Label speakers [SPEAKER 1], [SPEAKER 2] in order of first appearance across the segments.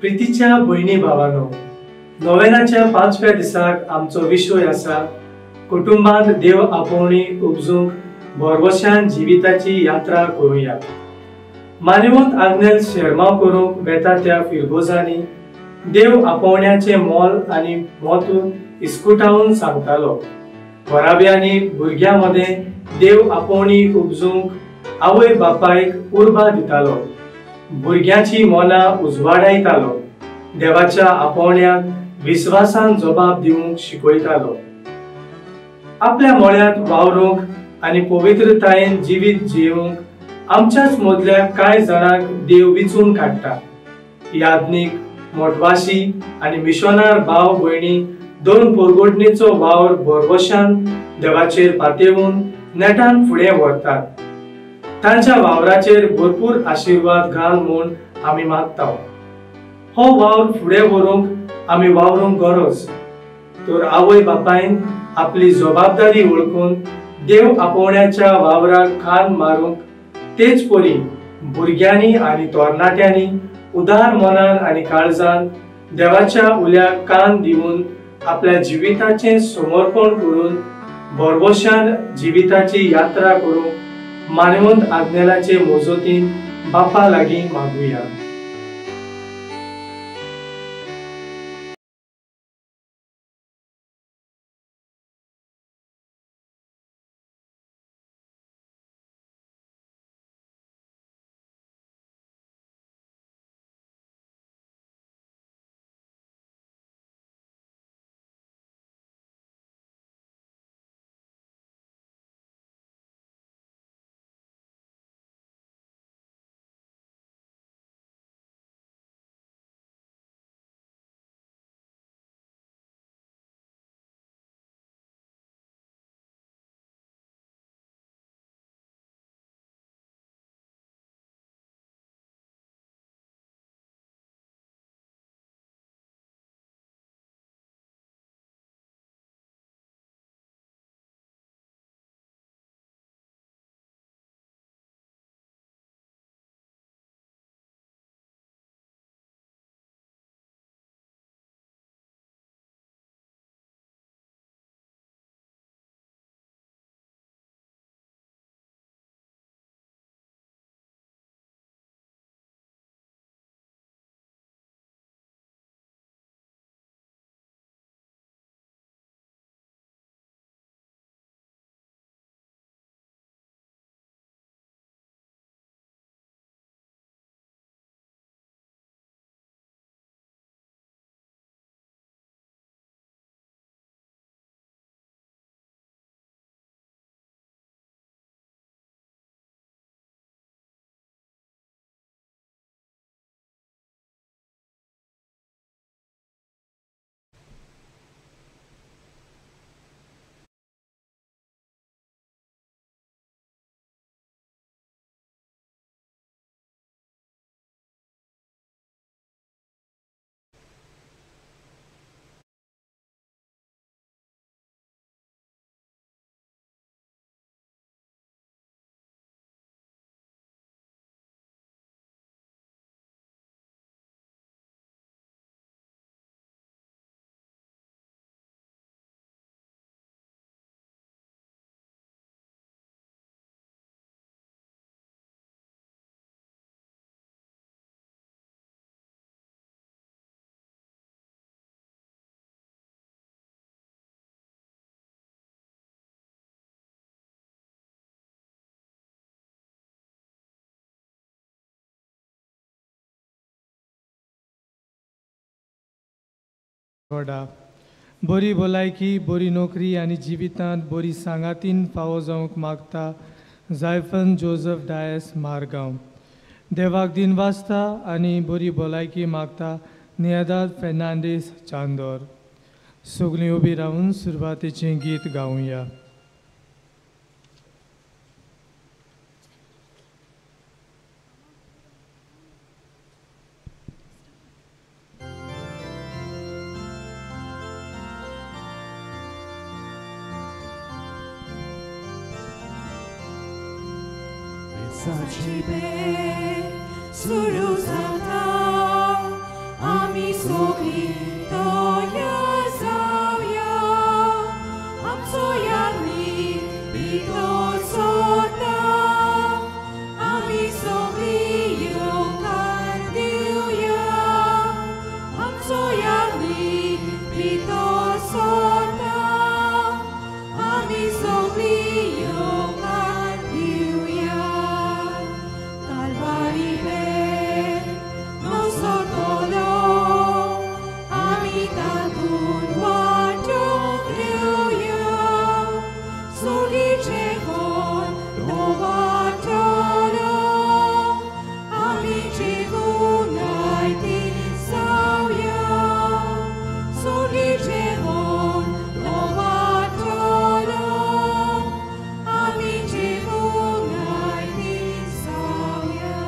[SPEAKER 1] प्रितीच्या भयणी भावानो, नोवेनाच्या पांचव्या दिसाक आमचो विशय आसा कुटुंबांत देव आपोवणी उपजूंक भरवशान जिविताची यात्रा करुया। मानवंत आग्नेल शेरमाव करूंक वेता त्या फिरगोजांनी देव आपोवण्याचें मोल आनी म्हत्व इस्कुटावन सांगतालो। घराब्यांनी भुरग्यां मदें देव आपोवणी उपजूंक आवय बापायक उर्बा दितालो, भुरग्यांची मनां उजवाडायतालो, देवाच्या आपोवण्याक विस्वासान जबाब दिवंक शिकयतालो। आपल्या मळ्यांत वावरूंक आनी पवित्रतायेन जिवीत जिवंक आमच्याच मदल्या कांय जाणांक देव विचून काडटा। याज्ञीक, मोटवाशी आनी मिशनार भाव भयणी दोन पोरगोटणेचो वावर भरवशान देवाचेर पातेवन नेटान फुडें व्हरतात। तांच्या वावराचेर भरपूर आशिर्वाद घाल म्हूण आमी मागता। हो वावर फुडें व्हरूंक आमी वावरूंक गरज तर आवय बापायन आपली जबाबदारी वळखून देव आपोवण्याच्या वावराक खान मारूंक, तेच परी भुरग्यांनी आनी तरणाट्यांनी उदार मनान आनी काळजान देवाच्या उल्याक कान दिवन आपल्या जिविताचें समर्पण करून भरवशान जिविताची यात्रा करूंक मानवंत आग्नेलाचे मोजोतीन बापा लागीं मागुया। बरी भलायकी, बरी नोकरी आनी जिवितांत बरी सांगातीन फावो जावंक मागता जायफन जोजफ डायस मारगांव। देवाक दिन वाचता आनी बरी भलायकी मागता नियादाद फेर्नांडीस चांदोर। सगळीं उबी रावन सुरवातेचें गीत गावया।
[SPEAKER 2] Sachibe, Suru Zata, आमी सगळीं तयार जावया, आमचो यादनीक भितर सरता, आमी सगळीं येवकार दिवया, आमचो यादनीक भितर सरता, आमी सगळीं येवकार दिवया. कालवारी भेट नसतलो, आमी तातूंत वांटो घेवया, सगळीं जेवण दवरतलो, आमी जिवून आयती जावया, सगळीं जेवण दवरतलो, आमी जिवून आयती जावया.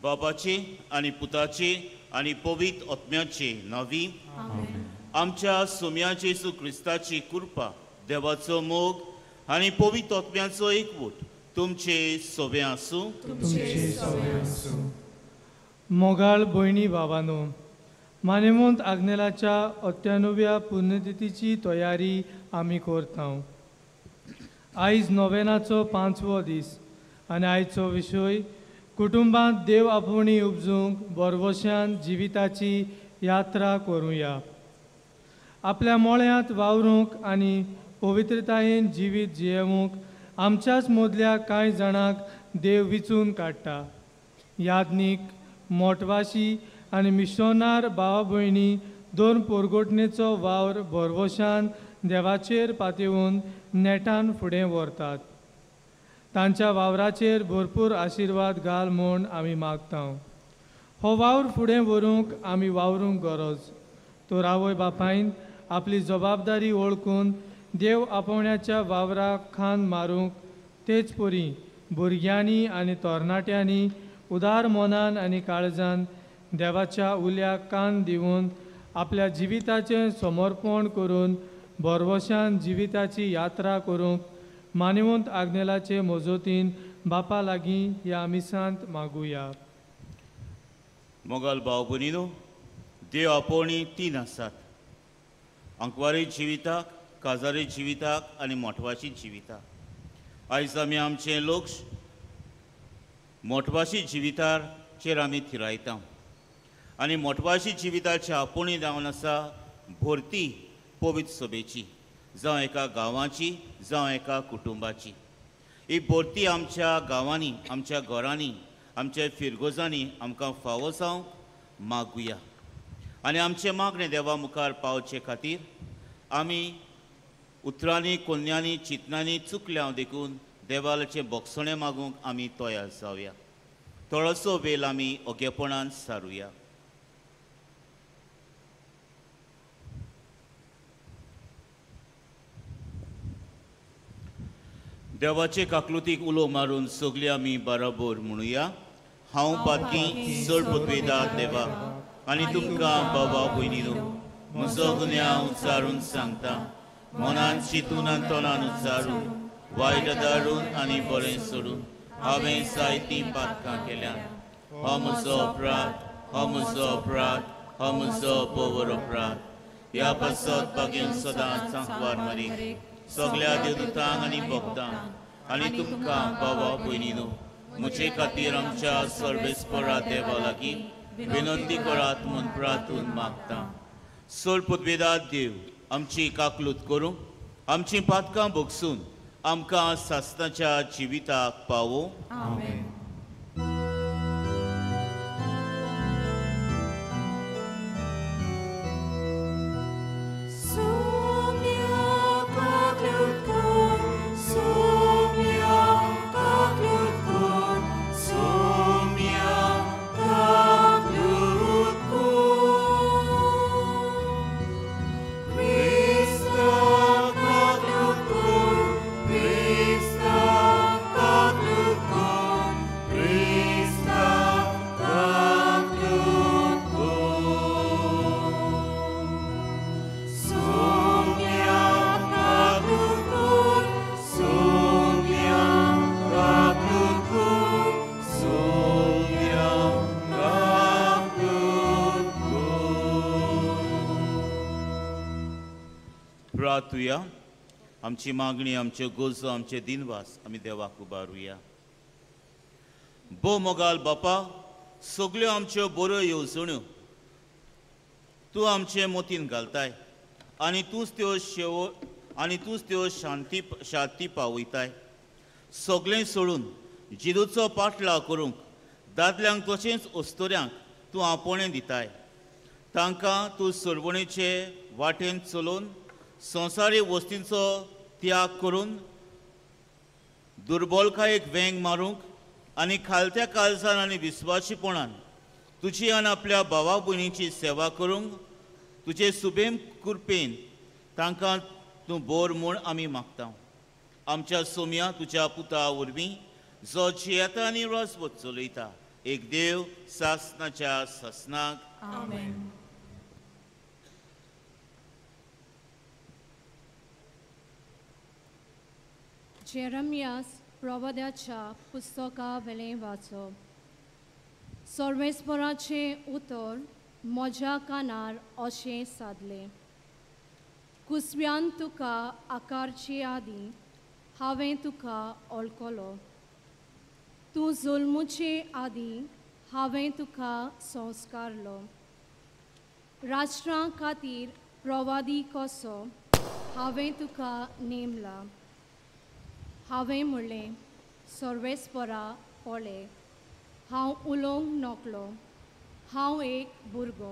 [SPEAKER 3] बाबाची आनी पुताची आनी पवित्र आत्म्याची नवी आमच्या सोम्या जेजू क्रिस्ताची कृपा, देवाचो मोग आनी पवित्र आत्म्याचो एकवट तुमचे सोबे आसूं.
[SPEAKER 1] तुमचे सवे आसूं. मोगाळ भयणी भावानो, मानेमोंत आग्नेलाच्या अत्याणव्या पुण्यतिथीची तयारी आमी करता. आयज नोवेनाचो 5वो दीस आनी आयचो विशय कुटुंबांत देव आपोवणी उपजूंक भरवश्यान जिविताची यात्रा करुया. आपल्या मोळ्यांत वावरूंक आनी पवित्रतायेन जिवीत जियेवंक आमच्याच मदल्या कांय जाणांक देव विचून काडटा. याज्ञीक, मोटवाशी आनी मिशोनार भावा भयणी दोन पोरगोटणेचो वावर भरवशान देवाचेर पातेवन नेटान फुडें व्हरतात. तांच्या वावराचेर भरपूर आशिर्वाद घाल म्हूण आमी मागता. हो वावर फुडें व्हरूंक आमी वावरूंक गरज तर आवय बापायन आपली जबाबदारी वळखून देव आपोवण्याच्या वावराक खान मारूंक, तेच परी भुरग्यांनी आनी तरणाट्यांनी उदार मनान आनी काळजान देवाच्या उल्याक कान दिवन आपल्या जिविताचें समर्पण करून भरवशान जिविताची यात्रा करूंक मानिवंत आग्नेलाचे मजतीन बापा लागीं ह्या मिसांत मागुया.
[SPEAKER 3] मोगाल भाव भयणीनो, देव आपोवणी 3 आसात: आंकवारी जिविताक, काजारी जिविताक आनी मोटवाशी जिविताक. आयज आमी आमचें लक्ष मोटवाशी जिविताचेर आमी थिरायता आनी मोटवाशी जिविताची आपोवणी जावन आसा भरती पवित्र सभेची, जावं एका गांवाची, जावं एका कुटुंबाची. ही भरती आमच्या गांवांनी, आमच्या घरांनी, आमच्या फिरगोजांनी आमकां फावो जावंक मागुया आनी आमचें मागणें देवा मुखार पावचे खातीर आमी उतरांनी, कोन्यांनी, चिंतनांनी चुकल्या देखून देवाचें बोगसणें मागूंक आमी तयार जावया. थोडोसो वेळ आमी ओगेपणान सारुया. देवाचे काकलुतीक उलो मारून सगळीं आमी बराबर म्हणुया. हांव पातकी चड पदवेदा देवा आनी तुमकां बाबा भयणीनो म्हजो गुन्यांव उच्चारून सांगता, मनान चिंतून आनी तोंडान उच्चारून, वायट दारून आनी बरें सोडून हांवें जायतीं पातकां केल्यांत. हो म्हजो अपराध, हो म्हजो अपराध, हो म्हजो पवर अपराध. ह्या पासत बागेन सदांच सांकवार मारी सगळ्या देवदूतांक आनी भक्तांक आनी तुमकां बाबा भयणीनो म्हजे खातीर आमच्या सर्वेस्परा देवा लागीं विनंती करात म्हूण प्रार्थून मागता. सोल पदवेदात देव आमची काकलूत करूं, आमचीं पातकां भोगसून आमकां सासणाच्या जिविताक पावो.
[SPEAKER 2] आमेन. Krista, kaklukon,
[SPEAKER 3] प्रार्थुया. आमची मागणी, आमच्यो गरजो, आमचे दिनवास आमी देवाक उबारुया. भोव मोगाल बापा, सगल्यो आमच्यो बऱ्यो येवजण्यो तूं आमचे मोतीन घालताय आनी तूंच त्यो शेवट आनी तूंच त्यो शांती शांती पावयताय. सगळें सोडून जिरूचो पाटलाव करूंक दादल्यांक तशेंच अस्तुऱ्यांक तूं आपोवणें दिताय. तांकां तूं सरवणेचे वाटेन चलोवन संवसारी वस्तींचो त्याग करून दुर्बलकायेक वेंग मारूंक आनी खालत्या काळजान आनी विस्वाशीपणान तुजी आनी आपल्या भावा भयणीची सेवा करूंक तुजे सुबेम कृपेन तांकां तूं बोर म्हूण आमी मागता. आमच्या सोम्या तुज्या पुता वरवीं जो जियेता आनी राजवट चलयता, एक देव सासनाच्या सासनाक.
[SPEAKER 2] आमेन.
[SPEAKER 4] जेरमियास प्रवाद्याच्या पुस्तका वेलें वाचप. सर्वेस्पराचें उतर म्हज्या कानार अशें सादलें, कुसव्यान तुका आकारचे आदीं हांवें तुका वळखलो, तूं जल्मुचे आदीं हांवें तुका संस्कारलो. राष्ट्रां खातीर प्रवादी कसो हांवें तुका नेमला. हांवें म्हणलें, सर्वेस्परा पळय, हांव उलोवंक नकलो, हांव एक भुरगो.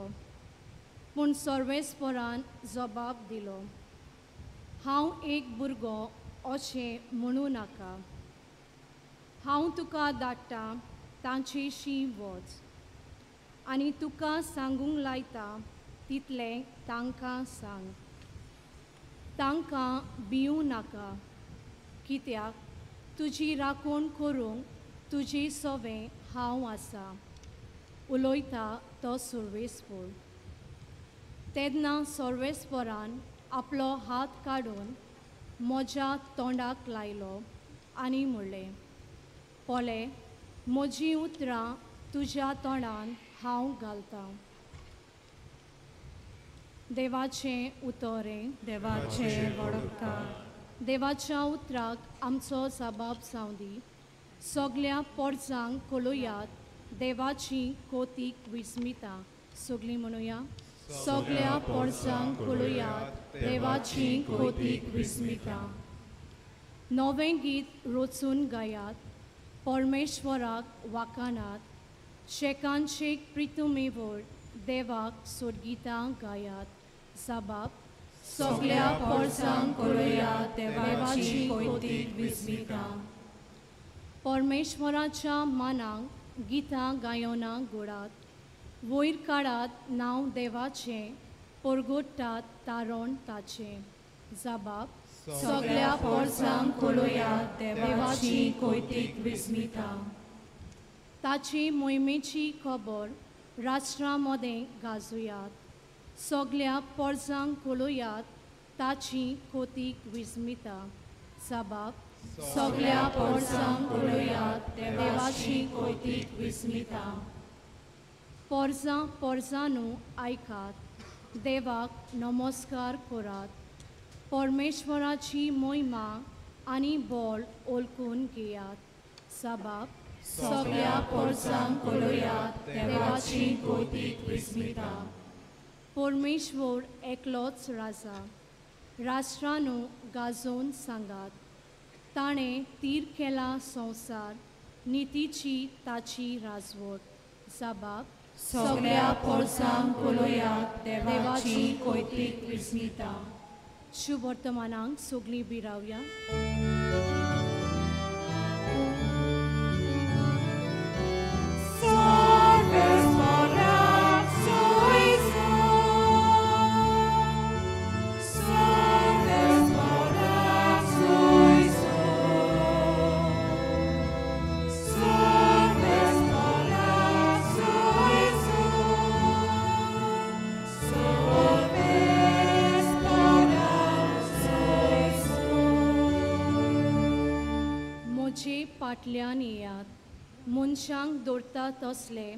[SPEAKER 4] पूण सर्वेस्परान जबाब दिलो, हांव एक भुरगो अशें म्हणूं नाका. हांव तुका धाडटा तांचेशी वच आनी तुका सांगूंक लायता तितलें तांकां सांग. तांकां भिवूं नाका, कित्याक तुजी राखण करूंक तुजी सवें हांव आसा, उलयता तो सर्वेस्पर. तेन्ना सर्वेस्परान आपलो हात काडून म्हज्या तोंडाक लायलो आनी म्हणलें, पळय, म्हजीं उतरां तुज्या तोंडान हांव घालतां. देवाचें उतरें.
[SPEAKER 2] देवाचें वडपकार.
[SPEAKER 4] देवाच्या उतराक आमचो जबाब जावं दी. सगल्या पोरजांक कळयात देवाची कोतीक विस्मिता. सगळीं म्हणुया, सगल्या पोरजांक कळयात देवाची कोतीक विस्मिता. नवें गीत रचून गायात, परमेश्वराक वाकानात, शेकान शेक प्रितुमेवर देवाक सोडगितां गायात. जबाब,
[SPEAKER 2] सगल्या पोरसांक कळयात देवाची कोतीक विस्मिता.
[SPEAKER 4] परमेश्वराच्या मानाक गितां गायनां गोडात, वयर काडात नांव देवाचें, परगोट्टात तारण ताचें. जबाब,
[SPEAKER 2] सगल्या पोरसांक कळयात देवाची कोतीक विस्मिता.
[SPEAKER 4] ताची मोहिमेची खबर राष्ट्रां मदें गाजोयात, सगल्या पोरसांक कळयात ताची कोतीक विस्मिता. जबाब,
[SPEAKER 2] सगल्या पोरसांक कळयात देवाची कोतीक विस्मिता.
[SPEAKER 4] पोरसां पोरसांनू आयकात, देवाक नमस्कार करात, परमेश्वराची मोहिमा आनी बळ वळखून घेयात. जबाब,
[SPEAKER 2] सगल्या पोरसांक कळयात देवाची कोतीक विस्मिता.
[SPEAKER 4] परमेश्वर एकलोच राजा, राष्ट्रांनू गाजोवन सांगात, ताणें तीर केला संवसार, नितीची ताची राजवट. जबाब,
[SPEAKER 2] सगल्या पोरसांक कळयात देवाची कोतीक विस्मिता.
[SPEAKER 4] शुभ वर्तमानांक सगळीं बिरावया. फाटल्यान येयात, मनशांक दवरता तसले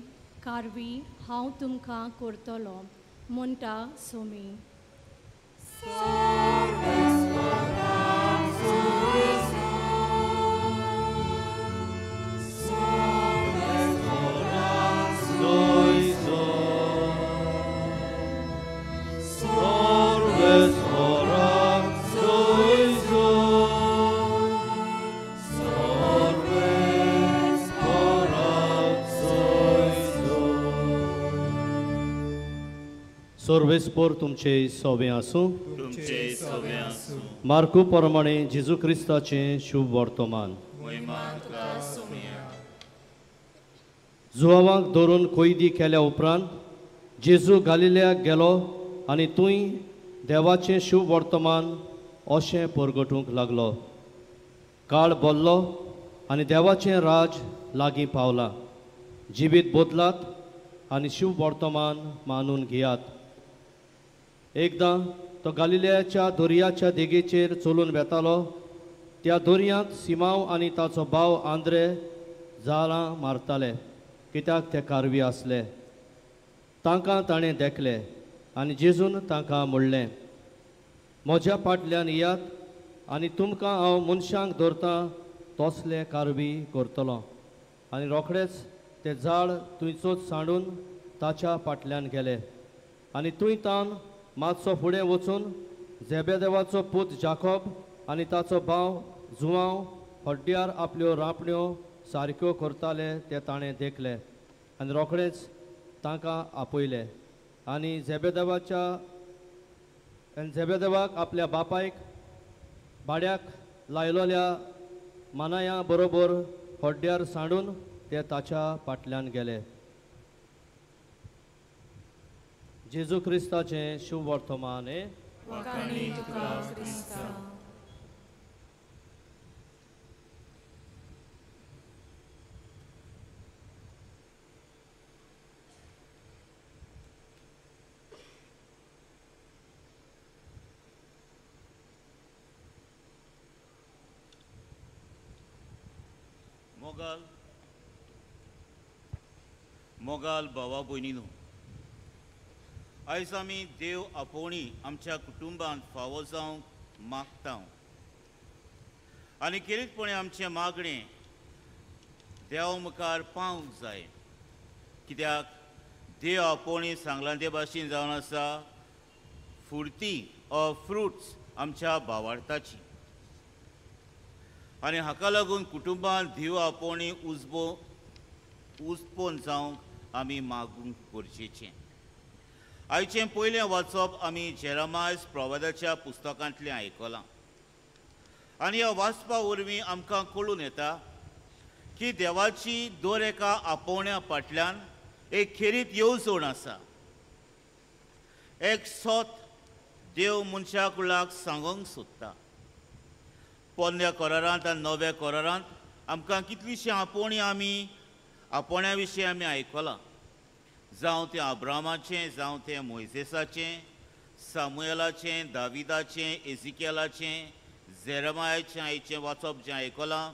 [SPEAKER 4] कारवी हांव तुमकां करतलो, म्हणटा सोमी.
[SPEAKER 5] सर्वेस्पोर तुमचे सोबे आसूं. मार्कू प्रमाणे जेजू क्रिस्ताचें शुभ वर्तमान. जुवांक धरून कोयदी केल्या उपरांत जेजू गालिलेयाक गेलो आनी थंय देवाचें शुभ वर्तमान अशें परगटूंक लागलो. काळ बोल्लो आनी देवाचें राज लागीं पावलां. जिवीत बदलात आनी शुभ वर्तमान मानून घेयात. एकदां तो गालिलेयाच्या दर्याच्या देगेचेर चलून वेतालो. त्या दर्यांत सिमांव आनी ताचो भाव आंद्रे जाळां मारताले, कित्याक ते कारवी आसले. तांकां ताणें देखले आनी जेजून तांकां म्हणलें, म्हज्या फाटल्यान येयात आनी तुमकां हांव मनशांक धरता तसले कारवी करतलो. आनी रोखडेच ते जाळ थंयचोच सांडून ताच्या फाटल्यान गेले. आनी थंय तावन मातसो फुडें वचून जेबेदेवाचो पूत जाकोब आनी ताचो भाव जुवांव हड्ड्यार आपल्यो रांपण्यो सारक्यो करताले ते ताणें देखले आनी रोखडेच तांकां आपयले. आनी जेबेदेवाक आपल्या बापायक भाड्याक लायलोल्या मानाया बरोबर हड्ड्यार सांडून ते ताच्या फाटल्यान गेले. जेजू क्रिस्ताचें शुभ वर्तमान.
[SPEAKER 3] मोगाल मोगाल भावा भयणीनो, आयज आमी देव आपोवणी आमच्या कुटुंबांत फावो जावंक मागता आनी खेरीतपणी आमचें मागणें देवा मुखार पावंक जाय. कित्याक देव आपोवणी सांगलां ते भाशेन जावन आसा फुर्ती ऑफ फ्रुट्स आमच्या भावार्थाची. आनी हाका लागून कुटुंबांत देव आपोवणी उजपोवन जावंक आमी मागूंक गरजेचें. आयचें पयलें वाचप आमी जेरामायस प्रवादाच्या पुस्तकांतलें आयकलां आनी ह्या वाचपा वरवीं आमकां कळून येता की देवाची दर एका आपोवण्या फाटल्यान एक खेरीत येवजण आसा. एक सत देव मनशा कुळाक सांगूंक सोदता. पोन्न्या करारांत आनी नव्या करारांत आमकां कितलीशीं आपोवणी आमी आपोवण्या विशीं आमी आयकलां. जावं तें अब्रामाचें, जावं तें मोयजेसाचें, सामुएलाचें, दाविदाचें, एजिकेलाचें, जेरमायाचें आयचें वाचप जें आयकलां,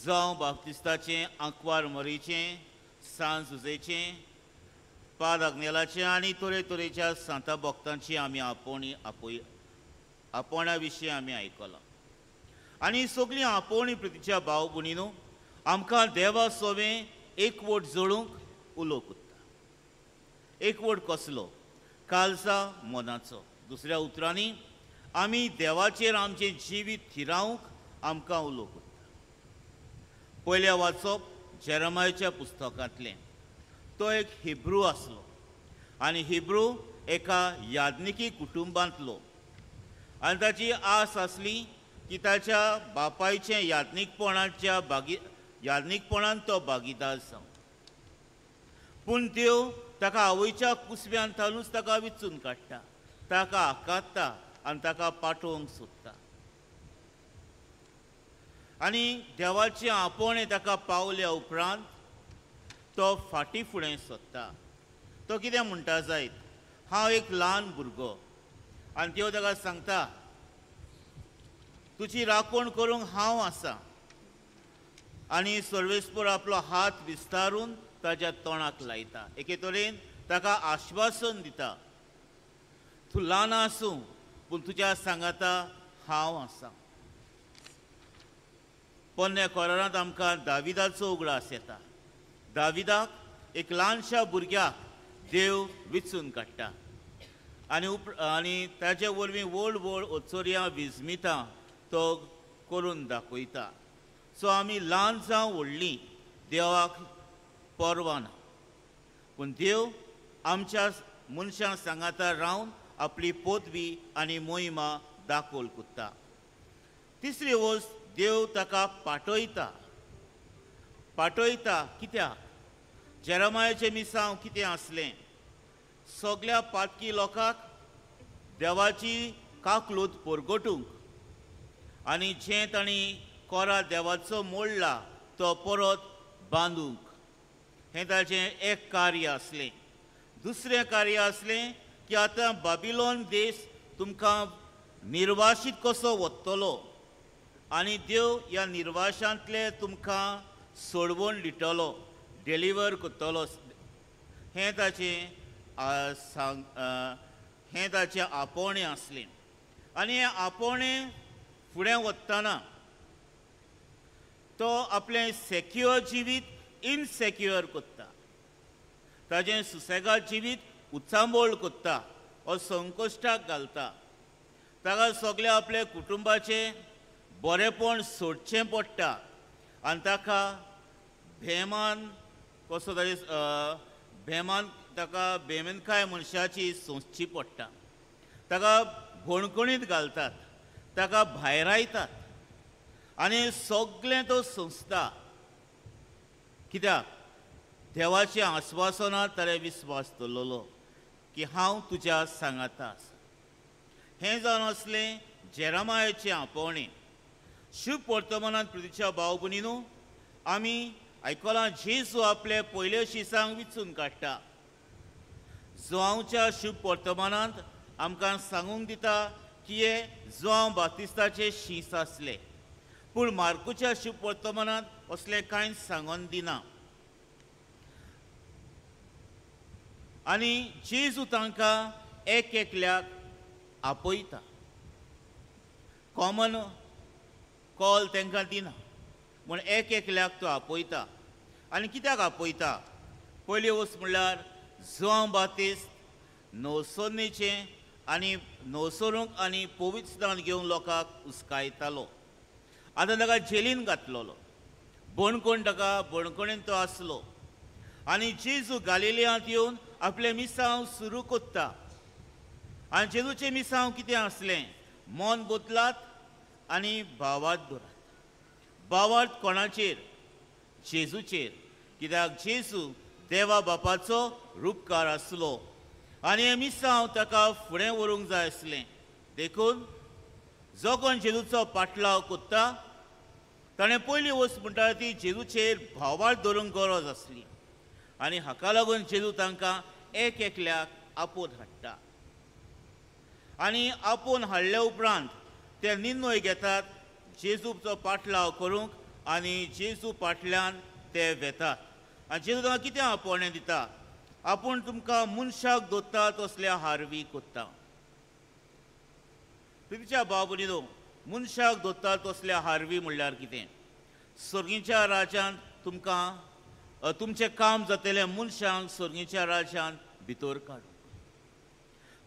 [SPEAKER 3] जावं बाप्तिस्ताचें, आंकवार मरीचें, सान जुजेचें, पाद आग्नेलाचें आनी तरेतरेच्या सांता भक्तांची आमी आपोवणी आपोवण्या विशीं आमी आयकलां. आनी सगळीं आपोवणी प्रितीच्या भाव भयणीनो आमकां देवा सोवें एकवट जोडूंक उलो करता. एकवट कसलो? कालसा मनाचो. दुसऱ्या उतरांनी आमी देवाचेर आमचें जिवीत थिरावंक आमकां उलो करता. पयलें वाचप जेरमायाच्या पुस्तकांतलें. तो एक हिब्रू आसलो आनी हिब्रू एका याज्ञिकी कुटुंबांतलो आनी ताची आस आसली की ताच्या बापायचें याज्ञिकपणाच्या याज्ञिकपणान तो भागीदार जावं. पूण त्यो ताका आवयच्या कुसव्यान थालूच ताका विचून काडटा, ताका आकात्ता आनी ताका पाठोवंक सोदता. आनी देवाचें आपोवणें ताका पावल्या उपरांत तो फाटीं फुडें सोदता. तो कितें म्हणटा जायत, हांव एक ल्हान भुरगो. आनी देव ताका सांगता, तुजी राखण करूंक हांव आसा. आनी सर्वेस्पर आपलो हात विस्तारून ताज्या तोंडाक लायता. एके तरेन ताका आश्वासन दिता, तूं ल्हान आसूं पूण तुज्या सांगाता हांव आसा. पोन्न्या कोरारांत आमकां दाविदाचो उगडास येता. दाविदाक एक ल्हानशा भुरग्याक देव विचून काडटा आनी आनी ताजे वरवीं व्हड व्हड ओचोरयां विजमितां तो करून दाखयता. सो आमी ल्हान जावं व्हडलीं देवाक परवा ना, पूण देव आमच्या मनशां सांगाता रावन आपली पदवी आनी मोहिमा दाखोल कोत्ता. तिसरी वस्त, देव ताका पाटयता. पाटयता कित्याक? जेरमायाचें मिसांव कितें आसलें? सगल्या पातकी लोकांक देवाची काकलूत परगटूंक आनी जें तांणी कोरा देवाचो मोडला तो परत बांदूंक, हें ताचें एक कार्य आसलें. दुसरें कार्य आसलें की आतां बाबिलोन देश तुमकां निर्वाशीत कसो वतलो आनी देव ह्या निर्वाशांतले तुमकां सोडवून दितलो, डिलिव्हर करतलो, हें ताचें हें ताचें आपोवणें आसलें. आनी हें आपोवणें फुडें वतना तो आपलें सेक्युअर जिवीत इनसेक्युअर करता, ताजें सुसेगाद जिवीत उचांबळ करता, हो संकश्टाक घालता. ताका सगळें आपल्या कुटुंबाचें बरेंपण सोडचें पडटा आनी ताका भेमान कसो ताजे भेमान ताका बेमेनकाय मनशाची सोंसची पडटा. ताका भोणकोणीत घालतात, ताका भायरायतात आनी सगळें तो सोंसता. कित्याक? देवाच्या आस्वासनात ताणें विस्वास दवरलो की हांव तुज्या सांगाता आसा. हें जावन आसलें जेरमायाचें आपोवणें. शुभ वर्तमानांत प्रितीच्या भाव भयणीनो, आमी आयकलां जेजू आपले पयले शिसांक विचून काडटा. जुआंवच्या शुभ वर्तमानांत आमकां सांगूंक दिता की हे जुआंव बातिस्ताचे शीस आसले, पूण मार्कूच्या शुभ वर्तमानांत असलें कांय सांगून दिना. आनी जेजू तांकां एक एकल्याक आपयता, कॉमन कॉल तांकां दिना, म्हूण एक एकल्याक तो आपयता. आनी कित्याक आपयता? पयली वस्त म्हणल्यार जुआंव बातिस्त नवसरणेचें आनी नवसरूंक आनी पवित्रदान घेवन लोकांक उस्कायतालो. आतां ताका जेलीन घातलेलो, बणकोण ताका बणकोणीन तो आसलो. आनी जेजू गालिलियांत येवन आपलें मिसांव सुरू कोत्ता. आनी जेजूचें मिसांव कितें आसलें? मन बदलात आनी भावार्थ दवरात. भावार्थ कोणाचेर? जेजूचेर. कित्याक जेजू देवा बापाचो रुपकार आसलो आनी हें मिसांव ताका फुडें व्हरूंक जाय आसलें. देखून जो कोण जेजूचो पाटलाव कोत्ता ताणें पयली वस्त म्हणटा ती जेजूचेर भावार्थ दवरूंक गरज आसली. आनी हाका लागून जेजू तांकां एक एकल्याक आपोवन हाडटा. आनी आपोवन हाडल्या उपरांत ते निर्णय घेतात जेजूचो पाटलाव करूंक आनी जेजू पाटल्यान ते वेतात. आनी जेजू तांकां कितें आपोवणें दिता? आपूण तुमकां मनशाक दोत्ता तसल्या हारवी कोत्ता. प्रितीच्या भाव भयणीनो, मनशाक दोत्ता तसल्या हारवी म्हणल्यार कितें? सर्गीच्या राज्यांत तुमकां तुमचें काम जातलें मनशांक सर्गीच्या राज्यांत भितर काडूंक.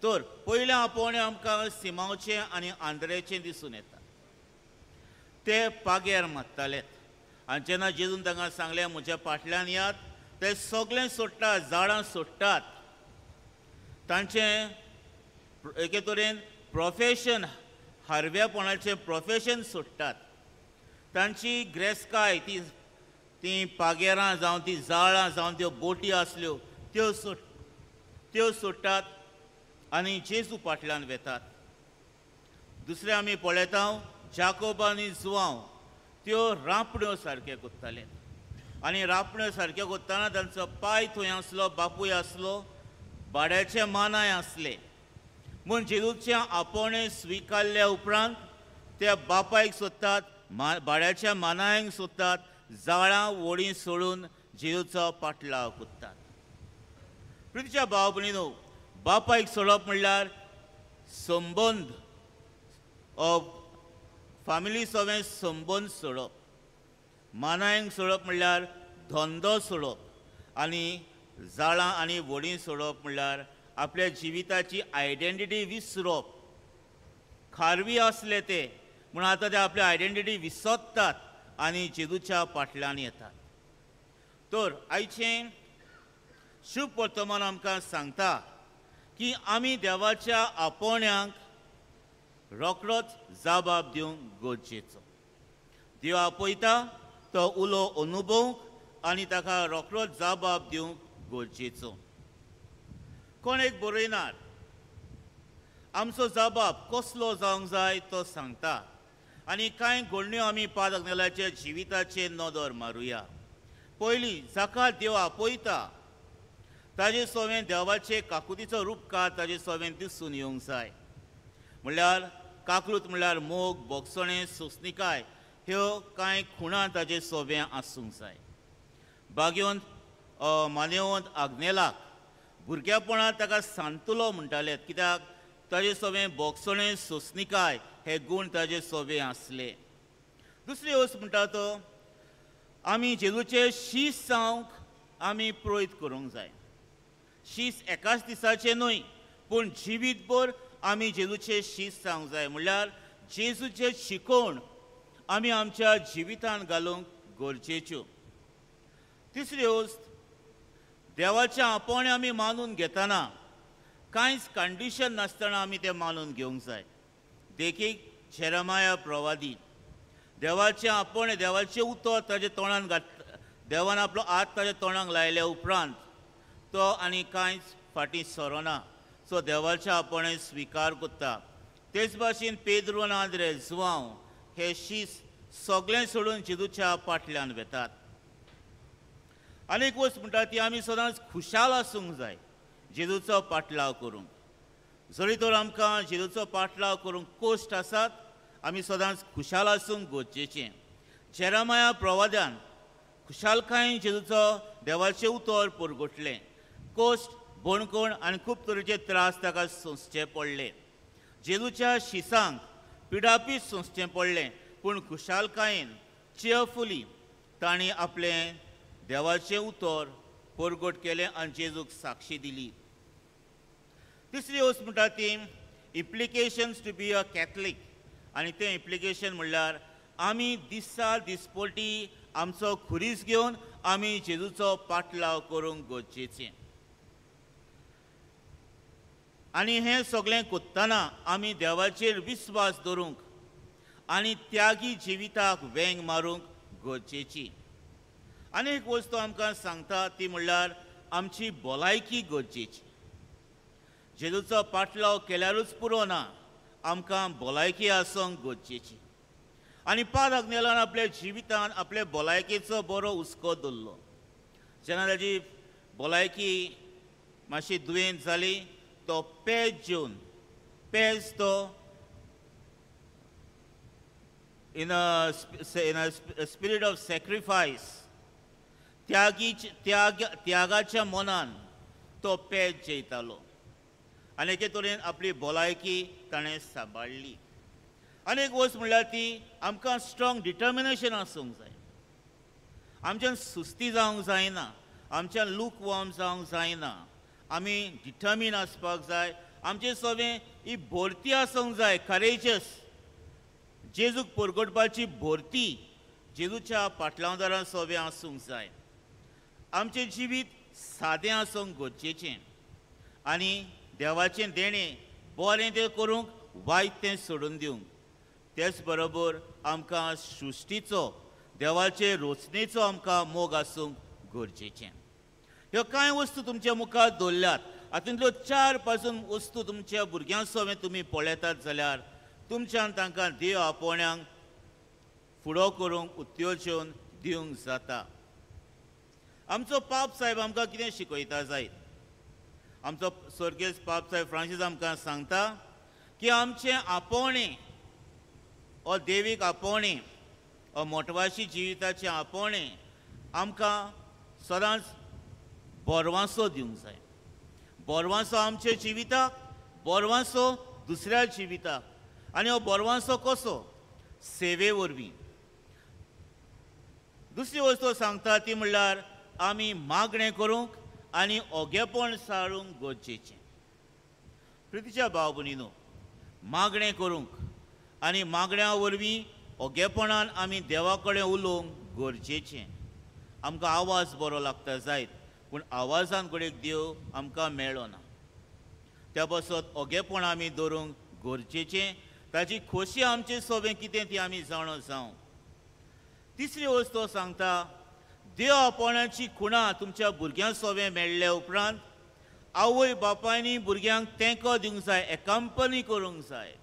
[SPEAKER 3] तर पयलें आपोवणें आमकां सिमांवचें आनी आंद्रेचें दिसून येता. ते पागेर मारताले आनी जेन्ना जेजून तांकां सांगलें म्हज्या फाटल्यान यात, ते सगळें सोडटात, झाडां सोडटात, तांचें एके तरेन प्रोफेशन, हारव्यापणाचें प्रोफेशन सोडटात, तांची ग्रेसकाय ती तीं पागेरां जावं ती जाळां जावं त्यो बोटी आसल्यो त्यो सोडटात आनी जेजू फाटल्यान वेतात. दुसरें आमी पळयता जाकोब आनी जुआंव त्यो रांपण्यो सारक्यो कोत्ताले आनी रांपण्यो सारक्यो कोत्ताना तांचो पांय थंय आसलो, बापूय आसलो, भाड्याचे मानाय आसले. म्हूण जेजूचें आपोवणें स्विकारल्या उपरांत त्या बापायक सोदतात, भाड्याच्या मानायांक सोदतात, जाळां वोडी सोडून जेजूचो पाटलाव कोत्तात. प्रितीच्या भाव भयणीनो, बापायक सोडप म्हणल्यार संबंद फामिली सगळें संबंद सोडप, मानायंक सोडप म्हणल्यार धंदो सोडप आनी जाळां आनी व्हडीं सोडप म्हणल्यार आपल्या जिविताची आयडेंटिटी विसरप. खारवी आसले ते म्हूण आतां ते आपली आयडेंटिटी विसरतात आनी जेजूच्या फाटल्यान येतात. तर आयचें शुभ वर्तमान आमकां सांगता की आमी देवाच्या आपोवण्यांक रोखडोच जबाब दिवंक गरजेचो. देव आपयता तो उलो अनुभवंक आनी ताका रोखडोच जबाब दिवंक गरजेचो. कोण एक बरयनार आमचो जबाब कसलो जावंक जाय तो सांगता आनी कांय घडण्यो आमी पाद आग्नेलाच्या जिविताचेर नदर मारुया. पयली, जाका देव आपयता ताजे सवें देवाचे काकुतीचो रुपकार ताजे सवें दिसून येवंक जाय. म्हणल्यार काकूत म्हणल्यार मोग, बोगसणें, सोंसणिकाय ह्यो कांय खुणां ताजे सवें आसूंक जाय. बागेवंत मानेवंत आग्नेलाक भुरग्यापणांत ताका सांतुलो म्हणटाले, कित्याक ताजे सवें बोगसणें, सोंसणिकाय हे गूण ताजे सवें आसले. दुसरी वस्त म्हणटा तो आमी जेजूचे शीस जावंक आमी प्रोयत करूंक जाय. शीस एकाच दिसाचें न्हय पूण जिवीतभर आमी जेजूचे शीस जावंक जाय. म्हणल्यार जेजूचे शिकोवण आमी आमच्या जिवितांत घालूंक गरजेच्यो. तिसरी वस्त, देवाचें आपोवणें आमी मानून घेतना कांयच कंडिशन नासतना आमी तें मानून घेवंक जाय. देखीक जेरमाया प्रवादी देवाचें आपोवणें, देवाचें उतर ताजे तोंडान घात, देवान आपलो हात ताज्या तोंडाक लायल्या उपरांत तो आनी कांयच फाटीं सरना, सो देवाचें आपोवणें स्विकार करता. तेच भाशेन पेद्रू आनी आंद्रे जुआंव हे शीस सगळें सोडून जेजूच्या फाटल्यान वेतात. आनी एक वस्त म्हणटा ती आमी सदांच खुशाल आसूंक जाय जेजूचो पाटलाव करूंक. जरी तर आमकां जेजूचो पाटलाव करूंक कश्ट आसात, आमी सदांच खुशाल आसूंक गरजेचें. जेरमाया प्रवाद्यान खुशालकायेन जेजूचो देवाचें उतर परगटलें. कश्ट, बणकोण आनी खूब तरेचे त्रास ताका सोंसचे पडले. जेजूच्या शिसांक पिडापीड सोंसचें पडलें, पूण खुशालकायेन चियरफुली तांणी आपलें देवाचें उतर परगट केलें आनी जेजूक साक्षी दिली. तिसरी वस्त म्हणटा ती implications to be a Catholic. आनी तें इम्प्लिकेशन म्हणल्यार आमी दिसा दिसपटी आमचो खुरीस घेवन आमी जेजूचो पाटलाव करूंक गरजेचें. आनी हें सगळें करतना आमी देवाचेर विस्वास दवरूंक आनी त्यागी जिविताक वेंग मारूंक गरजेची. आनी एक वस्तू आमकां सांगता ती म्हणल्यार आमची भलायकी गरजेची. जेजूचो पाटलाव केल्यारूच पुरो ना, आमकां भलायकी आसूंक गरजेची. आनी पाद आग्नेलान आपल्या जिवितान आपले भलायकेचो बरो हुस्को दवरलो. जेन्ना ताजी भलायकी मातशी दुयेंत जाली तो पेज जेवन, पेज तो in a spirit of sacrifice, त्यागाच्या मनान तो पेज जेयतालो आनी एके तरेन आपली भलायकी ताणें सांबाळ्ळी. आनी एक वस्त म्हणल्यार ती आमकां स्ट्रॉंग डिटर्मिनेशन आसूंक जाय. आमच्यान सुस्ती जावंक जायना, आमच्यान लूक वॉर्म जावंक जायना, आमी डिटर्मीन आसपाक जाय. आमचें सगळें ही भरती आसूंक जाय, करेजस, जेजूक परगटपाची भरती जेजूच्या पाटलावदारां सगळें आसूंक जाय. आमचें जिवीत सादें आसूंक गरजेचें आनी देवाचें देणें बरें तें करूंक, वायट तें सोडून दिवंक. तेच बरोबर आमकां सृश्टीचो, देवाचे रोचणेचो आमकां मोग आसूंक गरजेचें. ह्यो कांय वस्तू तुमच्या मुखार दवरल्यात, हातूंतल्यो 4 पासून वस्तू तुमच्या भुरग्यां सवें तुमी पळयतात जाल्यार तुमच्यान तांकां देव आपोवण्यांक फुडो करूंक उत्तेजन दिवंक जाता. आमचो पाप साहेब आमकां कितें शिकयता जायत? आमचो स्वर्गेस्त पाप साहेब फ्रांसीस आमकां सांगता की आमचें आपोवणें ओ देवीक आपोवणें ओ मोटवाशी जिविताचें आपोवणें आमकां सदांच बोरवांसो दिवंक जाय. बोरवांसो आमच्या जिविताक, बोरवांसो दुसऱ्या जिविताक. आनी हो बरवांसो कसो? सेवे वरवीं. दुसरी वस्तू सांगता ती म्हणल्यार आमी मागणें करूंक आनी ओगेपण सारूंक गरजेचें. प्रितीच्या भाव भयणीनो, मागणें करूंक आनी मागण्या वरवीं ओगेपणान आमी देवा कडेन उलोवंक गरजेचें. आमकां आवाज बरो लागता जायत, पूण आवाजान घडयेक देव आमकां मेळना. त्या पासत ओगेपण आमी दवरूंक गरजेचें. ताची खोशी आमचे सोबें कितें ती आमी जाणो जावं. तिसरी वस्तू सांगता, देव आपोवण्याची खुणा तुमच्या भुरग्यां सोबें मेळ्ळे उपरांत आवय बापायनी भुरग्यांक तेंको दिवंक जाय, एकांपनी करूंक जाय.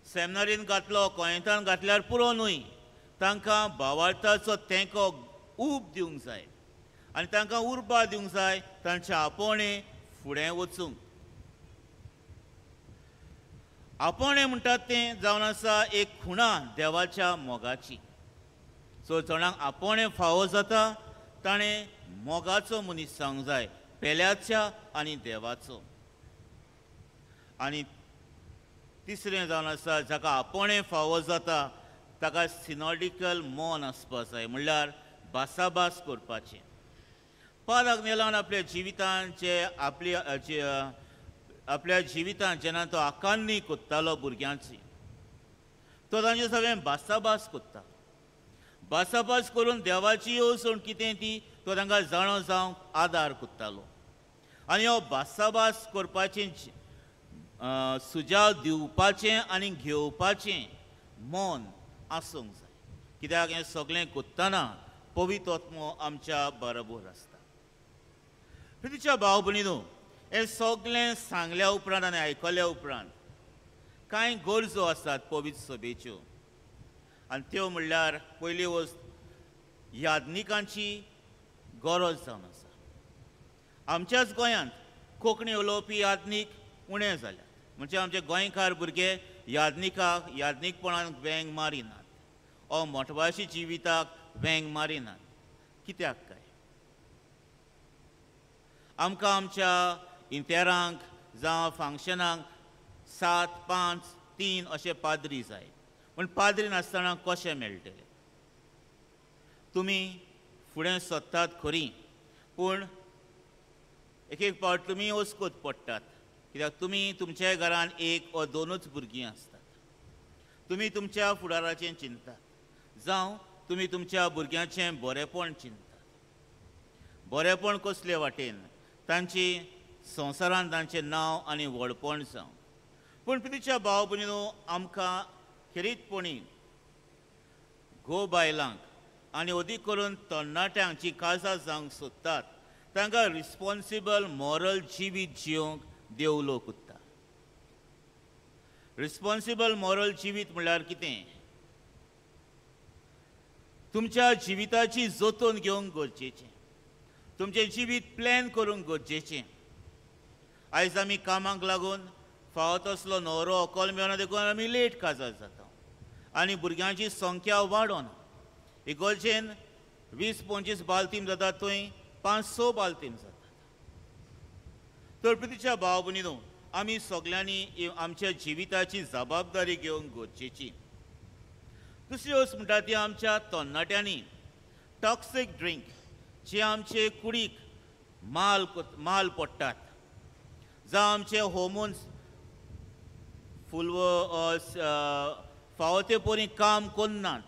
[SPEAKER 3] सेमिनारीन घातलो, कोयंतान घातल्यार पुरो न्हय, तांकां भावार्थाचो तेंको ऊब दिवंक जाय आनी तांकां उर्बा दिवंक जाय तांचे आपोवणें फुडें वचूंक. आपोवणें म्हणटात तें जावन आसा एक खुणा देवाच्या मोगाची. सो जाणांक आपोवणें फावो जाता ताणें मोगाचो मनीस जावंक जाय, पेल्याच्या आनी देवाचो. आनी तिसरें जावन आसा, जाका आपोवणें फावो जाता ताका सिनॉडिकल मन आसपा जाय, म्हणल्यार भासाभास करपाचें. पाद आग्नेलान आपल्या जिवितान जे आपल्या जिवितान जेन्ना तो आकान्नी कोत्तालो भुरग्यांची, तो तांचे सगळें भासाभास कोत्ता. भासाभास करून देवाची येवजण कितें ती तो तांकां जाणो जावंक आदार कोत्तालो. आनी हो भासाभास करपाचें, सुजाव दिवपाचें आनी घेवपाचें मन आसूंक जाय. कित्याक हें सगळें कोत्तना पवित्र आत्मो आमच्या बरोबर आसता. प्रितीच्या भाव भयणीनो, हें सगळें सांगल्या उपरांत आनी आयकल्या उपरांत कांय गरजो आसात पवित्र सभेच्यो, आनी त्यो म्हणल्यार पयली वस्त याज्ञिकांची गरज जावन आसा. आमच्याच गोंयांत कोंकणी उलोवपी याज्ञीक उणें जाल्यात, म्हणजे आमचे गोंयकार भुरगे याज्ञिकाक याज्ञीकपणान वेंग मारिनात ओ मोटवाशी जिविताक वेंग मारिनात. कित्याक काय? आमकां आमच्या इंतेरांक जावं फंक्शनाक 7, 5, 3 अशे पाद्री जाय, पूण पाद्री नासतना कशें मेळटलें? तुमी फुडें सोदतात खरी, पूण एक एक फावट तुमी ओसकोत पडटात, कित्याक तुमी तुमच्या घरान 1 वा 2 भुरगीं आसतात. तुमी तुमच्या फुडाराचें चिंतात, जावं तुमी तुमच्या भुरग्यांचें बरेंपण चिंतात. बरेंपण कसले वाटेन? तांची संवसारान तांचें नांव आनी व्हडपण जावं. पूण प्रितीच्या भाव भयणीनो, आमकां खेरीतपणी घोव बायलांक आनी अदीक करून तरणाट्यांक जी काजार जावंक सोदतात तांकां रिस्पोन्सिबल मॉरल जिवीत जियोंक देव लोक उरता. रिस्पोन्सिबल मॉरल जिवीत म्हणल्यार कितें? तुमच्या जिविताची जतन घेवंक गरजेचें, तुमचें जिवीत प्लॅन करूंक गरजेचें. आयज आमी कामाक लागून फावो तसलो न्हवरो अकल मेळना देखून आमी लेट काजार जाता आनी भुरग्यांची संख्या वाडोना. इगर्जेन 20-25 बालतीम जाता, थंय 5-6 बालतीम जातात. तर प्रितीच्या भाव भयणीनो, आमी सगल्यांनी आमच्या जिविताची जबाबदारी घेवंक गरजेची. दुसरी वस्त म्हणटा ती आमच्या तरणाट्यांनी टॉक्सीक ड्रिंक जे आमचे कुडीक माल पडटात, जावं आमचे होर्मोन्स फुलव फावो ते परी काम करनात,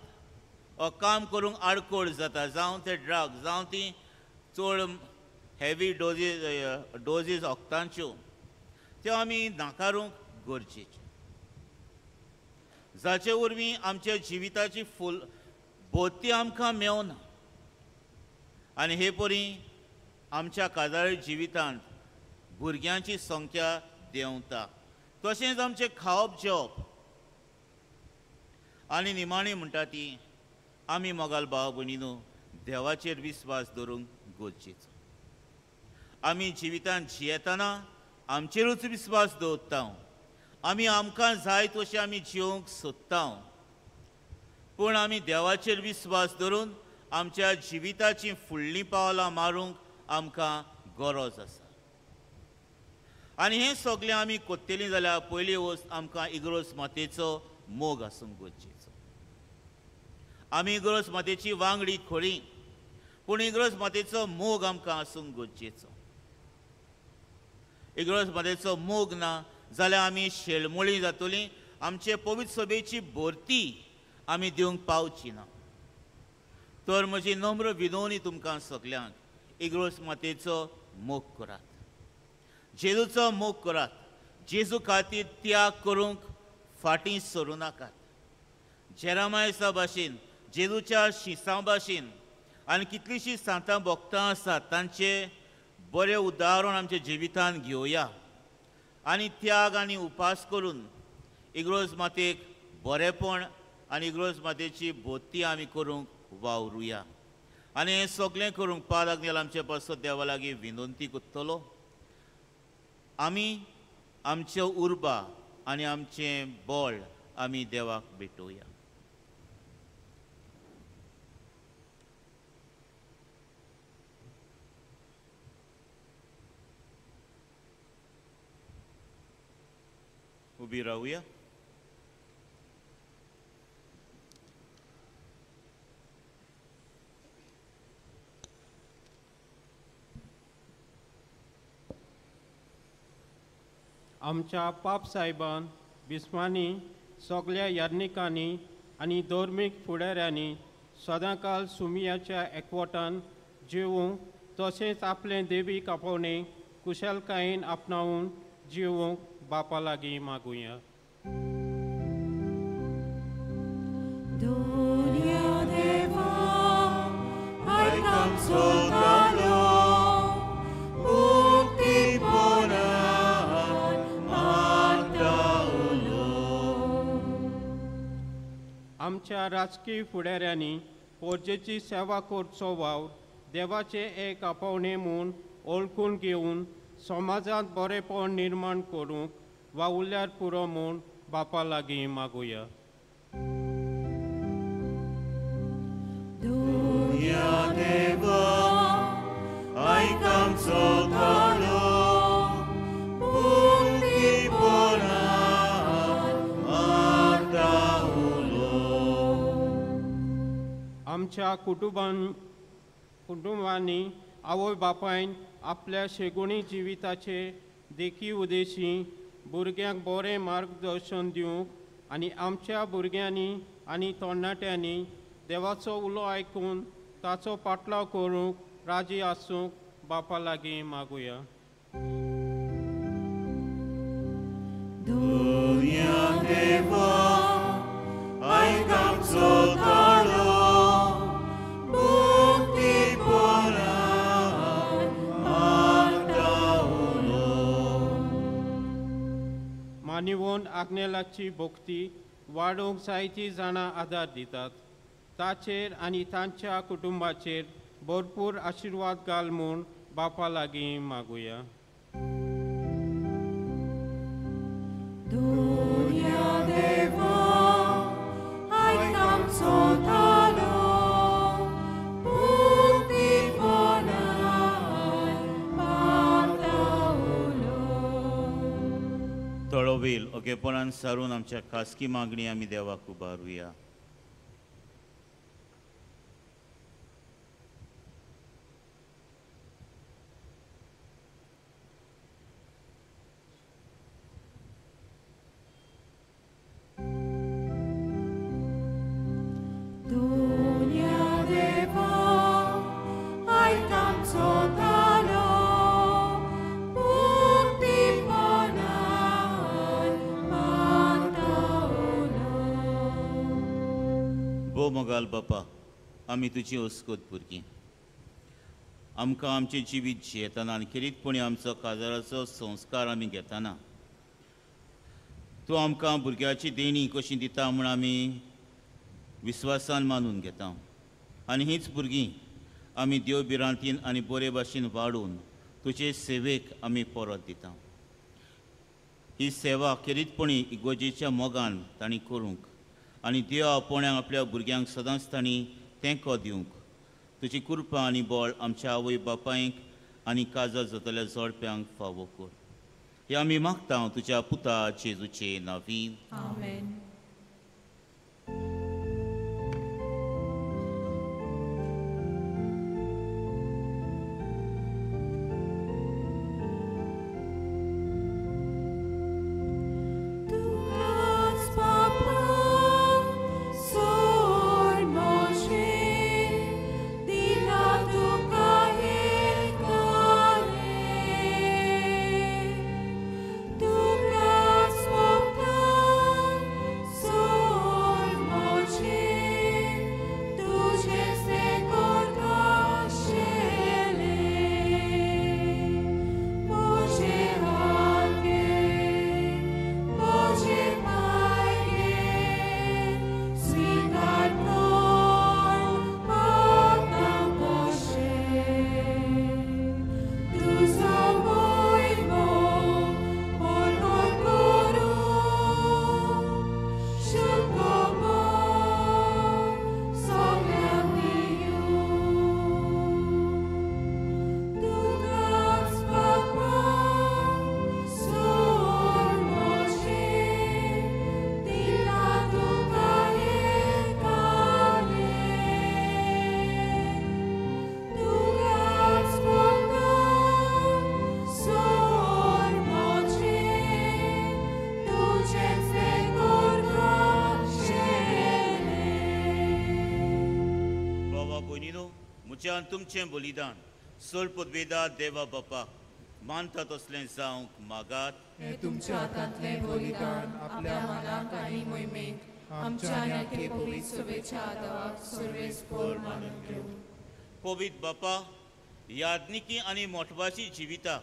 [SPEAKER 3] काम करूंक आडखळ जाता, जावं ते ड्रग, जावं ती चड हेवी डोजीज वखदांच्यो, त्यो आमी नाकारूंक गरजेच्यो. जाचे वरवीं आमच्या जिविताची फूल बोती आमकां मेवना आनी हे परी आमच्या काजारी जिवितांत भुरग्यांची संख्या देंवता. तशेंच आमचें खावप जेवप आनी निमाणी म्हणटा ती आमी मोगाल भाव भयणीनो देवाचेर विस्वास दवरूंक गरजेचो. आमी जिवितांत जियेतना आमचेरूच विस्वास दवरता, आमी आमकां जाय तशें आमी जिवंक सोदता, पूण आमी देवाचेर विस्वास दवरून आमच्या जिविताची फुडलीं पावलां मारूंक आमकां गरज आसा. आनी हें सगळें आमी कोत्तेलीं जाल्यार पयली वस्त आमकां इगरोज मातेचो मोग आसूंक गरजेचो. आमी इगरोज मातेची वांगडी खरी, पूण इगरोज मातेचो मोग आमकां आसूंक गरजेचो. इगरोज मातेचो मोग ना जाल्यार आमी शेळमोळी जातली, आमचे पवित्र सभेची भरती आमी दिवंक पावची ना. तर म्हजी नम्र विनवणी तुमकां सगल्यांक, इगरोज मातेचो मोग करात, जेजूचो मोग करात, जेजू खातीर त्याग करूंक फाटीं सरूं नाकात. जेरामायसा भाशेन, जेजूच्या शिसां भाशेन आनी कितलींशीं सांतां भक्तां आसात तांचें बरें उदाहरण आमच्या जिवितांत घेवया आनी त्याग आनी उपास करून इगरोज मातेक बरेंपण आनी इगरोज मातेची भोती आमी करूंक वावरुया. आनी हें सगळें करूंक पाद आग्नेल आमचे पासत देवा लागीं विनंती करतलो. आमी आमच्यो उर्बा आनी आमचें बळ आमी देवाक भेटोवया. उबी रावया.
[SPEAKER 6] आमच्या पाप साहेबान बिस्मांनी सगल्या याज्ञिकांनी आनी धर्मीक फुडाऱ्यांनी सदांकाल सुमियाच्या एकवटान जिवूंक तशेंच आपलें देवी कापोवणें कुशलकायेन आपणावन जिवूंक बापा लागीं मागुया. आमच्या राजकीय फुडाऱ्यांनी पोरजेची सेवा करचो वावर देवाचें एक आपोवणें म्हूण ओळखून घेवन समाजांत बरेंपण निर्माण करूंक वावुरल्यार पुरो म्हूण बापा लागीं मागुया. आमच्या कुटुंबांनी आवय बापायन आपल्या शेगुणी जिविताचे देखी उदेशी भुरग्यांक बरें मार्गदर्शन दिवंक आनी आमच्या भुरग्यांनी आनी तरणाट्यांनी देवाचो उलो आयकून ताचो पाटलाव करूंक राजी आसूंक बापा लागीं मागुया. मानिवोन आग्नेलाची भक्ती वाडोवंक जायतीं जाणां आदार दितात, ताचेर आनी तांच्या कुटुंबाचेर भरपूर आशिर्वाद घाल म्हूण बापा लागीं मागुया.
[SPEAKER 3] थोडो वेळ ओगेपणान सारून आमच्या खासगी मागणी आमी देवाक उबारुया. मोगाल बापा, आमी तुजी अस्कत भुरगीं, आमकां आमचें जिवीत जियेतना आनी खेरीतपणी आमचो काजाराचो संस्कार आमी घेतना तूं आमकां भुरग्याची देणी कशी दिता म्हूण आमी विस्वासान मानून घेता आनी हीच भुरगीं आमी देव भिरांतीन आनी बरे भाशेन वाडोवन तुजे सेवेक आमी परत दिता. ही सेवा खेरीतपणी इगोजेच्या मोगान तांणी करूंक आनी देव आपोवण्याक आपल्या भुरग्यांक सदांच तांणी तेंको दिवंक तुजी कृपा आनी बळ आमच्या आवय बापायक आनी काजार जातल्या जोडप्यांक फावो कर. हे आमी मागता तुज्या पुता जेजूचे नांवी.
[SPEAKER 2] आमेन.
[SPEAKER 3] तुमचें बलिदान सोल पदवेदा देवा बापा मानता तसलें जावंक मागात.
[SPEAKER 2] हें तुमच्या हातांतलें बलिदान आपल्या मनाक आनी मोहिमेक आमच्या आनी पवित्र सभेच्या आदावाक सर्वेस्पोर मानून घेवं.
[SPEAKER 3] पवित्र बापा, याज्ञिकी आनी मोठवाची जिविता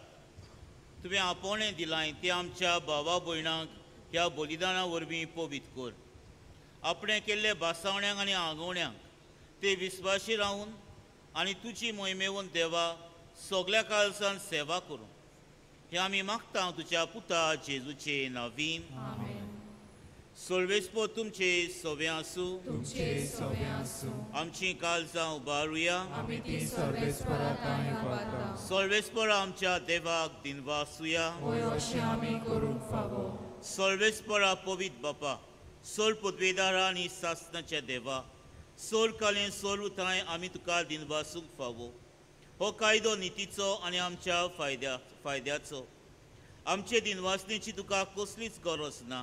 [SPEAKER 3] तुवें आपोवणें दिलां तें आमच्या भावा भयणांक ह्या बलिदाना वरवीं पवित्र कर. आपणें केल्ले भासावण्यांक आनी आंगवण्यांक ते विस्वाशी रावून आनी तुजी मोहिमेवन देवा सगल्या काळजान सेवा करूं. हें आमी मागता तुज्या पुता जेजूचे नांवी. सर्वेस्पोर तुमचे सवे आसूं. आमची काळजां उबारुया. सर्वेस्पोर आमच्या देवाक दिनवासुया. सर्वेस्पोरा पवित्र बापा, सोल पदवेदारा आनी सासनाच्या देवा, सोल कालें सोल उतांय आमी तुका दिनवासूंक फावो. हो कायदो नितीचो आनी आमच्या फायद्याचो. आमचे दिनवासणेची तुका कसलीच गरज ना,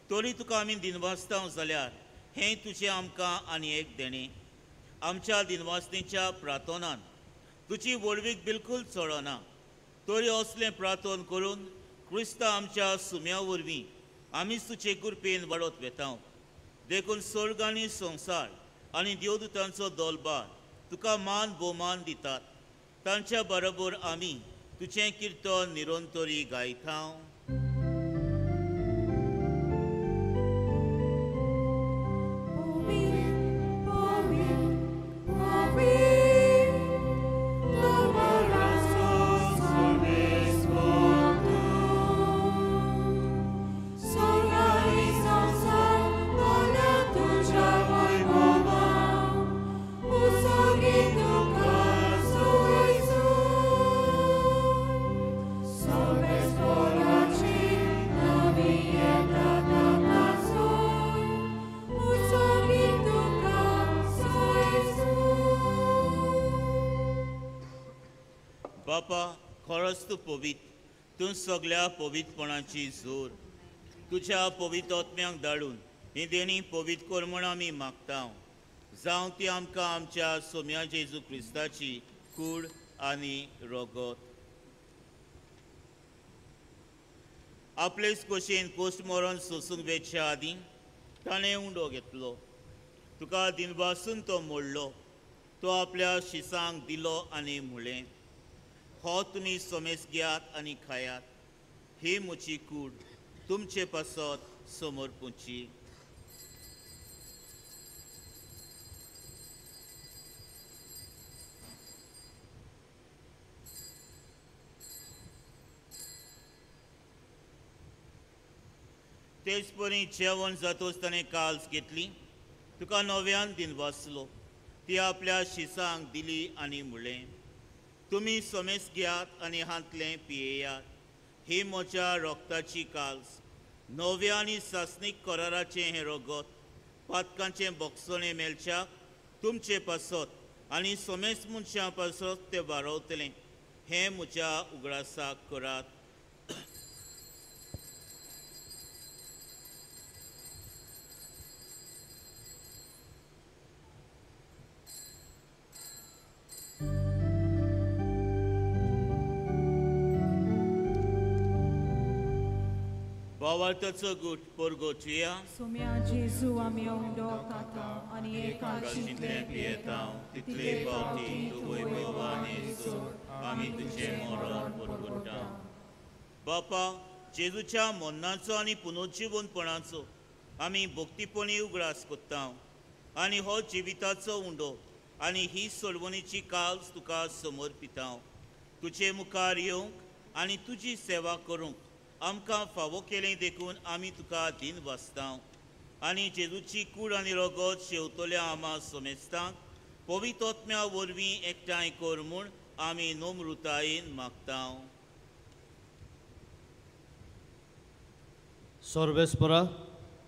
[SPEAKER 3] तरी तुका आमी दिनवासता जाल्यार हें तुजें आमकां आनी एक देणें. आमच्या दिनवासणेच्या प्रार्थनान तुजी व्हडवीक बिलकूल चडना, तरी असलें प्रार्थन करून क्रिस्ता आमच्या सुम्या वरवीं आमीच तुजे कृपेन वाडत वेता. देखून स्वर्ग आनी संवसार आनी देवदूतांचो दोलबार तुका मान भोवमान दितात. तांच्या बरोबर आमी तुजें किर्तन निरंतरी गायता. बापा, खरोच तूं पवित्र, तूं सगल्या पवित्रपणाची जोर. तुज्या पवित्र आत्म्यांक धाडून ही देणी पवित्र कर म्हूण आमी मागता. जावं ती आमकां आमच्या सोम्या जेजू क्रिस्ताची कूड आनी रगत. आपलेच खोशयेन कोश्ट मरण सोसूंक वेच्या आदीं ताणें उंडो घेतलो, तुका दिनवासून तो मोडलो, तो आपल्या शिसांक दिलो आनी म्हणलें, हो तुमी सोमेस घेयात आनी खायात, ही म्हजी कूड तुमचे पासत समर्पूची. तेच परी जेवण जातोच ताणें काल्स घेतली, तुका नव्यान दिनवासलो, ती आपल्या शिसांक दिली आनी म्हणलें, तुमी सोमेस घेयात आनी हांतलें पियेयात, ही म्हज्या रोगताची काल्स, नव्या आनी सासणीक कराराचें हें रगत पातकांचें बोगसणें मेळच्याक तुमचे पासत आनी समेस्त मनशां पासत तें वारवतलें. हें म्हज्या उगडासाक करात. भावार्थाचो गूट परगोचुया.
[SPEAKER 2] सोम्या जेजू आमी उंडो खाता आनी एकाशिंतले
[SPEAKER 3] पियेता तितले फावटी तूं वैभवान येसो आमी तुजें मरण परगोटा. बापा, जेजूच्या मरणाचो आनी पुनर्जिवनपणाचो आमी भक्तीपणी उगडास करता आनी हो जिविताचो उंडो आनी ही सोडवणीची काल्स तुका समर्पिता. तुजे मुखार येवंक आनी तुजी सेवा करूंक आमकां फावो केलें देखून आमी तुका दीन वाचता आनी जेजूची कूड आनी रगत शेवतल्या आमा समेस्तांक पवित्र आत्म्या वरवीं एकठांय कर म्हूण आमी नम्रतायेन मागता.
[SPEAKER 5] सर्वेस्परा,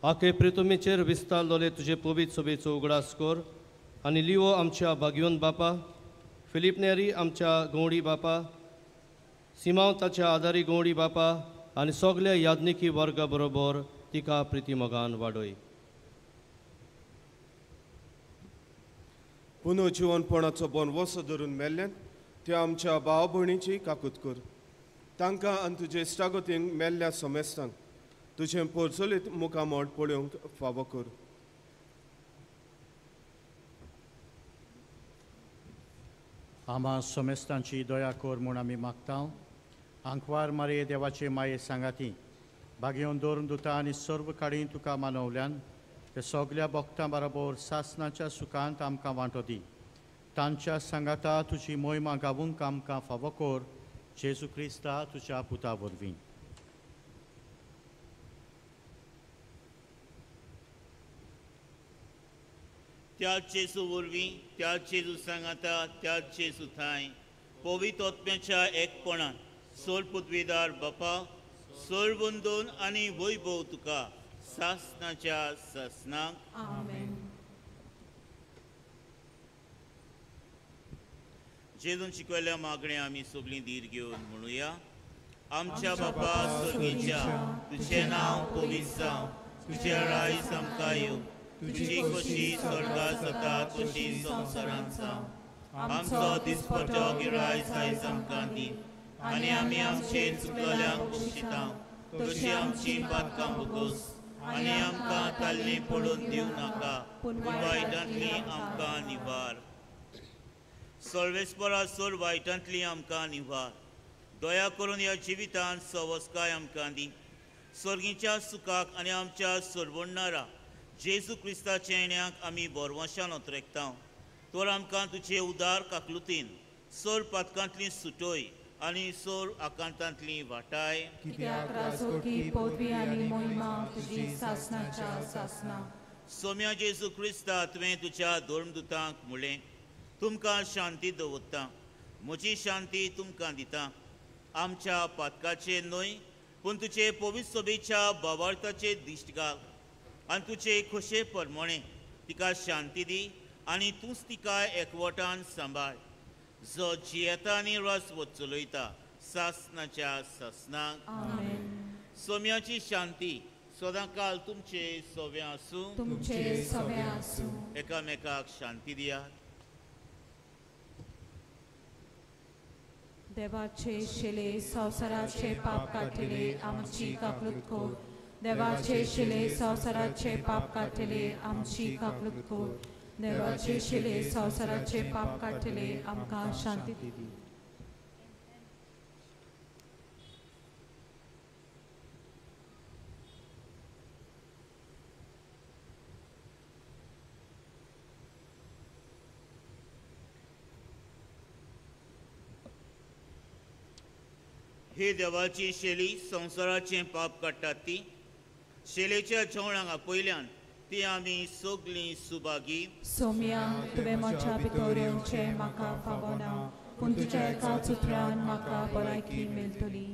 [SPEAKER 5] आखे प्रितुमेचेर विस्तारलोले तुजे पवित्र सभेचो उगडास कर आनी लिवो आमच्या भाग्योन बापा, फिलीप नेरी आमच्या गवडी बापा, सिमांव ताच्या आदारी गवडी बापा आनी सगल्या याज्ञिकी वर्गा बरोबर तिका प्रितीमोगान वाडय.
[SPEAKER 7] पुनर्जिवनपणाचो बनवसो धरून मेल्ल्यान त्या आमच्या भाव भयणीची काकूत कर. तांकां आनी तुजे इश्टागतीन मेल्ल्या समेस्तांक तुजें पोरचलीत मुखामळ पळोवंक फावो कर.
[SPEAKER 8] आमा समेस्तांची दया कर म्हूण आमी मागता. आंकवार मारये देवाचे माये सांगाती भागयोन दवरून दुता आनी सर्व काडी तुका मानवल्यान ते सगल्या भक्तां बरोबर सासनाच्या सुखांत आमकां वांटो दी. तांच्या सांगाता तुजी मोहिमा गावूंक आमकां फावो कर, जेजू क्रिस्ता तुज्या पुता वरवीं.
[SPEAKER 3] त्या जेजू वरवीं, त्या जेजू सांगाता, त्या जेजू थांय पवित्र आत्म्याच्या एकपणान सोल पुदवीदार बापा, सोल बंदून आनी वैभव तुका सासनाच्या सासनाक.
[SPEAKER 2] आमेन.
[SPEAKER 3] जेजून शिकयल्ल्या मागणे आमी सगळीं धीर घेवन म्हणुया. आमच्या बापा स्वर्गीच्या, तुजें नांव पवित्र जावं, तुजें राज आमकां येवं, तुजी खोशी स्वर्गांत जाता तशी संवसारांत जावं. आमचो दिसपट्टो गिरायक आयज आमकां दी आनी आमी आमचे चुकलेल्यांक बक्षिता तशी आमची पातकां भोगोस आनी आमकां ताल्ली पडून दिवं नाका, पूण वायटांतली आमकां निवार. सर्वेस्परा सोड वायटांतली आमकां निवार. दया करून ह्या जिवितांत सवस्काय आमकां दी. स्वर्गीच्या सुखाक आनी आमच्या सोडवणणारा जेजू क्रिस्ताच्या येण्याक आमी बोरवंशान ओतरेकता. तर आमकां तुजे उदार काकलुतीन सोड पातकांतली सुटोय आनी सोर आकांतांतली वाटाय.
[SPEAKER 2] कित्याक राजवटी पदवी आनी मोहिमा तुजी सासनाच्या सासना.
[SPEAKER 3] सोम्या जेजू क्रिस्ता, तुवें तुज्या धर्मदुतांक म्हणलें, तुमकां शांती दवरता, म्हजी शांती तुमकां दिता. आमच्या पातकाचेर न्हय पूण तुजे पवित्र सभेच्या भावार्थाचेर दिश्ट घाल आनी तुजे खोशे प्रमाणे तिका शांती दी आनी तूंच तिका एकवटान सांबाळ, जो जियेता आनी रस चलयता सासनाच्या सासनाक.
[SPEAKER 2] आमेन.
[SPEAKER 3] सोम्याची शांती सदांकाल तुमचे सव्या आसूं.
[SPEAKER 2] तुमचे सव्या आसूं.
[SPEAKER 3] एकामेकाक शांती दियात.
[SPEAKER 2] देवाचे शिले संवसाराचे पाप काडटले आमची काकलूत कर. देवाचे शिले संवसाराचे पाप काडटले आमची काकलूत कर. देवाचे शिले संवसाराचे पाप काडटले आमकां शांती दी.
[SPEAKER 3] ही देवाची शेली संवसाराचें पाप काडटात ती शेलेच्या जेवणाक आपयल्यान ती आमी सगळीं सुभागी.
[SPEAKER 2] सोम्या, तुवें म्हज्या भितर येवचें म्हाका फावना, पूण तुज्या एकाच उतरान म्हाका बरायकी मेळटली.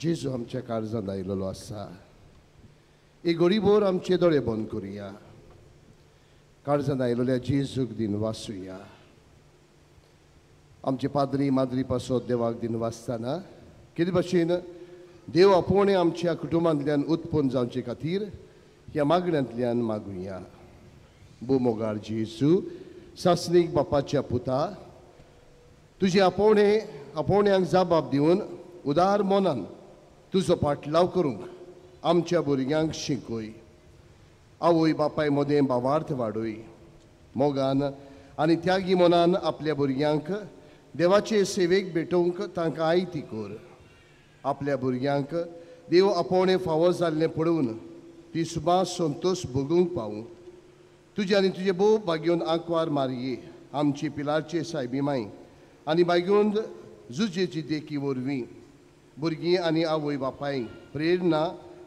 [SPEAKER 9] जेजू आमच्या काळजांत आयिल्लो आसा. एक घडीभर आमचे दोळे बंद करुया, काळजांत आयिल्ल्या जेजूक दिन वाचुया. आमचे पाद्री माद्री पासत देवाक दिन वाचतना कितें भाशेन देव आपोवणें आमच्या कुटुंबांतल्यान उत्पन्न जावचे खातीर ह्या मागण्यांतल्यान मागुया. भोव जेजू, सासणीक बापाच्या पुता, तुजे आपोवणें आपोवण्यांक जाबाब दिवन उदार मनान तुजो पाटलाव करूंक आमच्या भुरग्यांक शिकय. आवय बापाय मदें भावार्थ वाडय. मोगान आनी त्यागी मनान आपल्या भुरग्यांक देवाचे सेवेक भेटोवंक तांकां आयती कर. आपल्या भुरग्यांक देव आपोवणें फावो जाल्लें पळोवन ती सुबा संतोश भोगूंक पावूं. तुजे आनी तुजे भोव भाग्योन आंकवार मारये आमची पिलारचे सायबी माय आनी बायगून जुजेची देखी वरवीं भुरगीं आनी आवय बापायंक प्रेरणा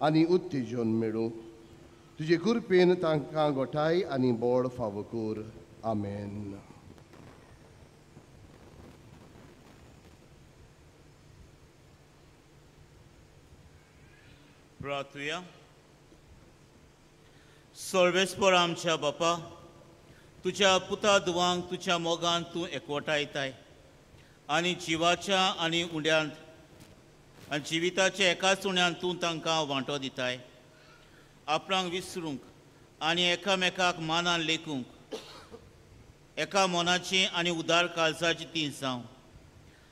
[SPEAKER 9] आनी उत्तेजन मेळूं. तुजे कृपेन तांकां गोठाय आनी बोड फावो कर. आमेन.
[SPEAKER 3] प्रार्थुया. सर्वेस्पर आमच्या बापा, तुज्या पुता दुवांक तुज्या मोगान तूं एकवटायताय आनी जिवाच्या आनी उंड्यांत आनी जिविताच्या एकाच उण्यांत तूं तांकां वांटो दिताय. आपणाक विसरूंक आनी एकामेकाक मानान लेखूंक एका मनाची आनी उदार काळजाची ती जावं.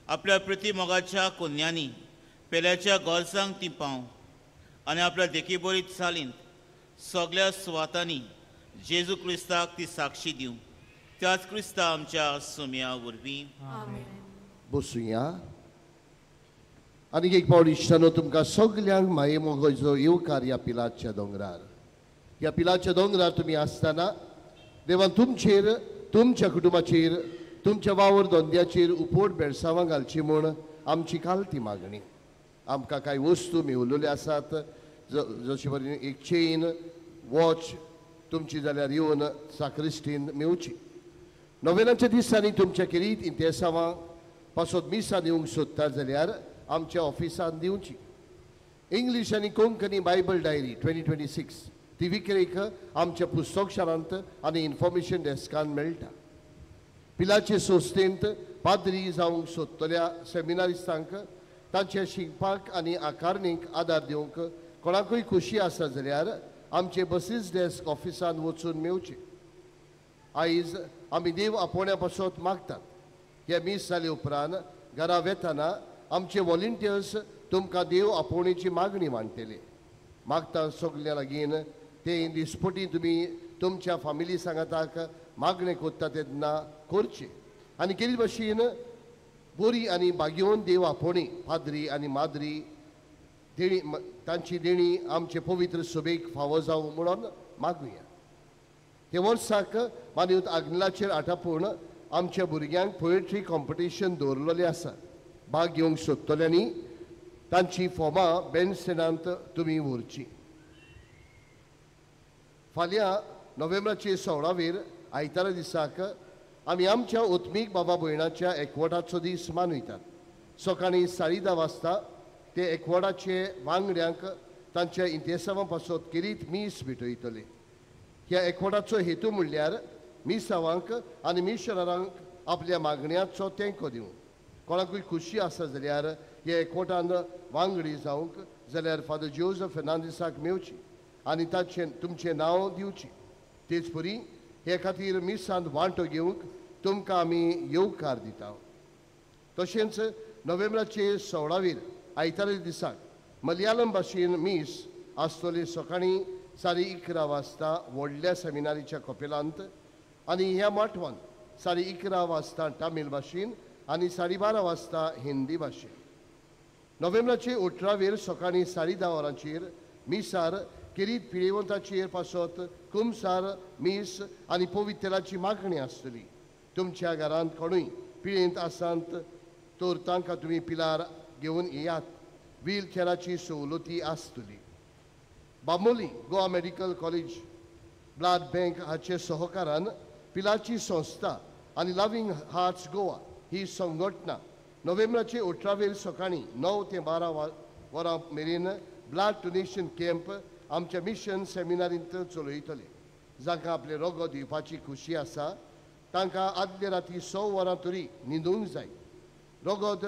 [SPEAKER 3] आपल्या प्रतिमोगाच्या कोन्यांनी पेल्याच्या गरजांक ती पावं आनी आपल्या देखीबरीत चालींत सगळ्या सुवातांनी जेजू क्रिस्ताक ती साक्षी दिवं. त्याच क्रिस्ता आमच्या सोम्या वरवीं.
[SPEAKER 9] बसुया. आनीक एक पावट इश्टानो, तुमकां सगल्यांक माये मोगाचो येवकार ह्या पिलाच्या दोंगरार. ह्या पिलाच्या दोंगरार तुमी आसतना देवान तुमचेर, तुमच्या कुटुंबाचेर, तुमच्या वावर धंद्याचेर उपोट बेळसांवां घालची म्हूण आमची कालती मागणी. आमकां कांय वस्तू मेवलेल्यो आसात, जशे परी एक चेन, वॉच तुमची जाल्यार येवन साक्रिस्टीन मेवची. नोवेनाच्या दिसांनी तुमच्या खेरीत इंतेसांवां पासत मिसां दिवंक सोदता जाल्यार आमच्या ऑफिसान दिवची. इंग्लीश आनी कोंकणी बायबल डायरी 2026 ती विक्रेक आमच्या पुस्तकशालांत आनी इन्फॉर्मेशन डेस्कान मेळटा. पिलाचे संस्थेंत पाद्री जावंक सोदतल्या सेमिनारिस्तांक तांच्या शिकपाक आनी आकारणीक आदार दिवंक कोणाकूय खोशी आसा जाल्यार आमचे बसीस डेस्क ऑफिसान वचून मेवचे. आयज आमी देव आपोवण्या पासत मागतात. हे मीस जाले उपरांत घरा वेतना आमचे वॉलंटियर्स तुमकां देव आपोवण्याची मागणी मांडटले. मागता सगल्या लागीं ते दिसपटी तुमी तुमच्या फामिली सांगाताक मागणें करता तेन्ना करचें आनी केली भाशेन बोरी आनी बागेवन देव आपोवणी पाद्री आनी माद्री देणी तांची देणी आमचे पवित्र सभेक फावो जावं म्हणून मागुया. हे वर्साक मान्यूत आग्नेलाचेर आटापूण आमच्या भुरग्यांक पोएट्री कॉम्पिटिशन दवरलेलें आसा. भाग घेवंक सोदतल्यांनी तांची फॉर्मां बँडस्टँडांत तुमी व्हरची. फाल्यां नोव्हेंबराचे 16वेर आयतारा दिसाक आमी आमच्या उत्मीक बाबा भयणाच्या एकवटाचो दीस मानयतात. सकाळीं 10:30 वाजता ते एकवटाचे वांगड्यांक तांच्या इंतेसांवां पासत खेरीत मीस भेटयतले. ह्या एकवटाचो हेतू म्हणल्यार मिसावांक आनी मिशनरांक आपल्या मागण्याचो तेंको दिवंक. कोणाकूय खुशी आसा जाल्यार ह्या एकवटान वांगडी जावंक जाल्यार फादर जोजफ फेर्नांदीसाक मेवची आनी ताचें तुमचें नांव दिवची. तेच परी हे खातीर मिसांत वांटो घेवंक तुमकां आमी येवकार दिता. तशेंच नोव्हेंबराचे 16वेर आयतारा दिसाक मलयाळम भाशेन मीस आसतली सकाळीं 11:30 वाजता व्हडल्या सेमिनारीच्या कपेलांत आनी ह्या माटवान 11:30 वाजता तामील भाशेन आनी 12:30 वाजता हिंदी भाशेन. नोव्हेंबराचे 18वेर सकाळीं 10:30 वरांचेर मिसार खेरीत पिळेवंताचेर पासत कुमसार मीस आनी पवित्रेची मागणी आसतली. तुमच्या घरांत कोणूय पिळेंत आसात तर तांकां तुमी पिलार घेवन येयात. व्हीलचेराची सवलती आसतली. Bambolim Goa medical college blood bank हाचे सहकारान पिलाची संस्था आनी लव्हिंग हार्ट्स गोवा ही संघटना नोव्हेंबराचे 18वेर सकाळीं 9 ते 12 वरां मेरेन ब्लड डोनेशन कॅम्प आमच्या मिशन सेमिनारींत चलयतले. जांकां आपले रोगो दिवपाची खुशी आसा तांकां आदले राती 6 वरां तरी न्हिदूंक जाय. रोगोद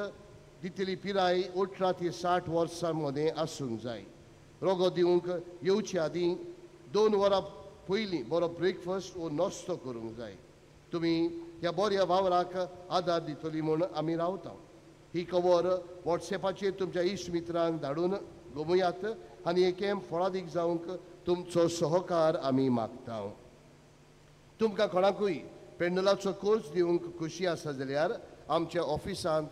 [SPEAKER 9] दितली पिराय 18 ते 60 वर्सां मदें आसूंक जाय. रोगो दिवंक येवचे आदीं 2 वरां पयलीं बरो ब्रेकफास्ट वो नाश्तो करूंक जाय. तुमी ह्या बऱ्या वावराक आदार दितली म्हूण आमी रावता. ही खबर वॉट्सएपाचेर तुमच्या इश्ट मित्रांक धाडून गोमयात आनी हे कॅम्प फळादीक जावंक तुमचो सहकार आमी मागता. तुमकां कोणाकूय पेंडलाचो कोर्स दिवंक खुशी आसा जाल्यार आमच्या ऑफिसांत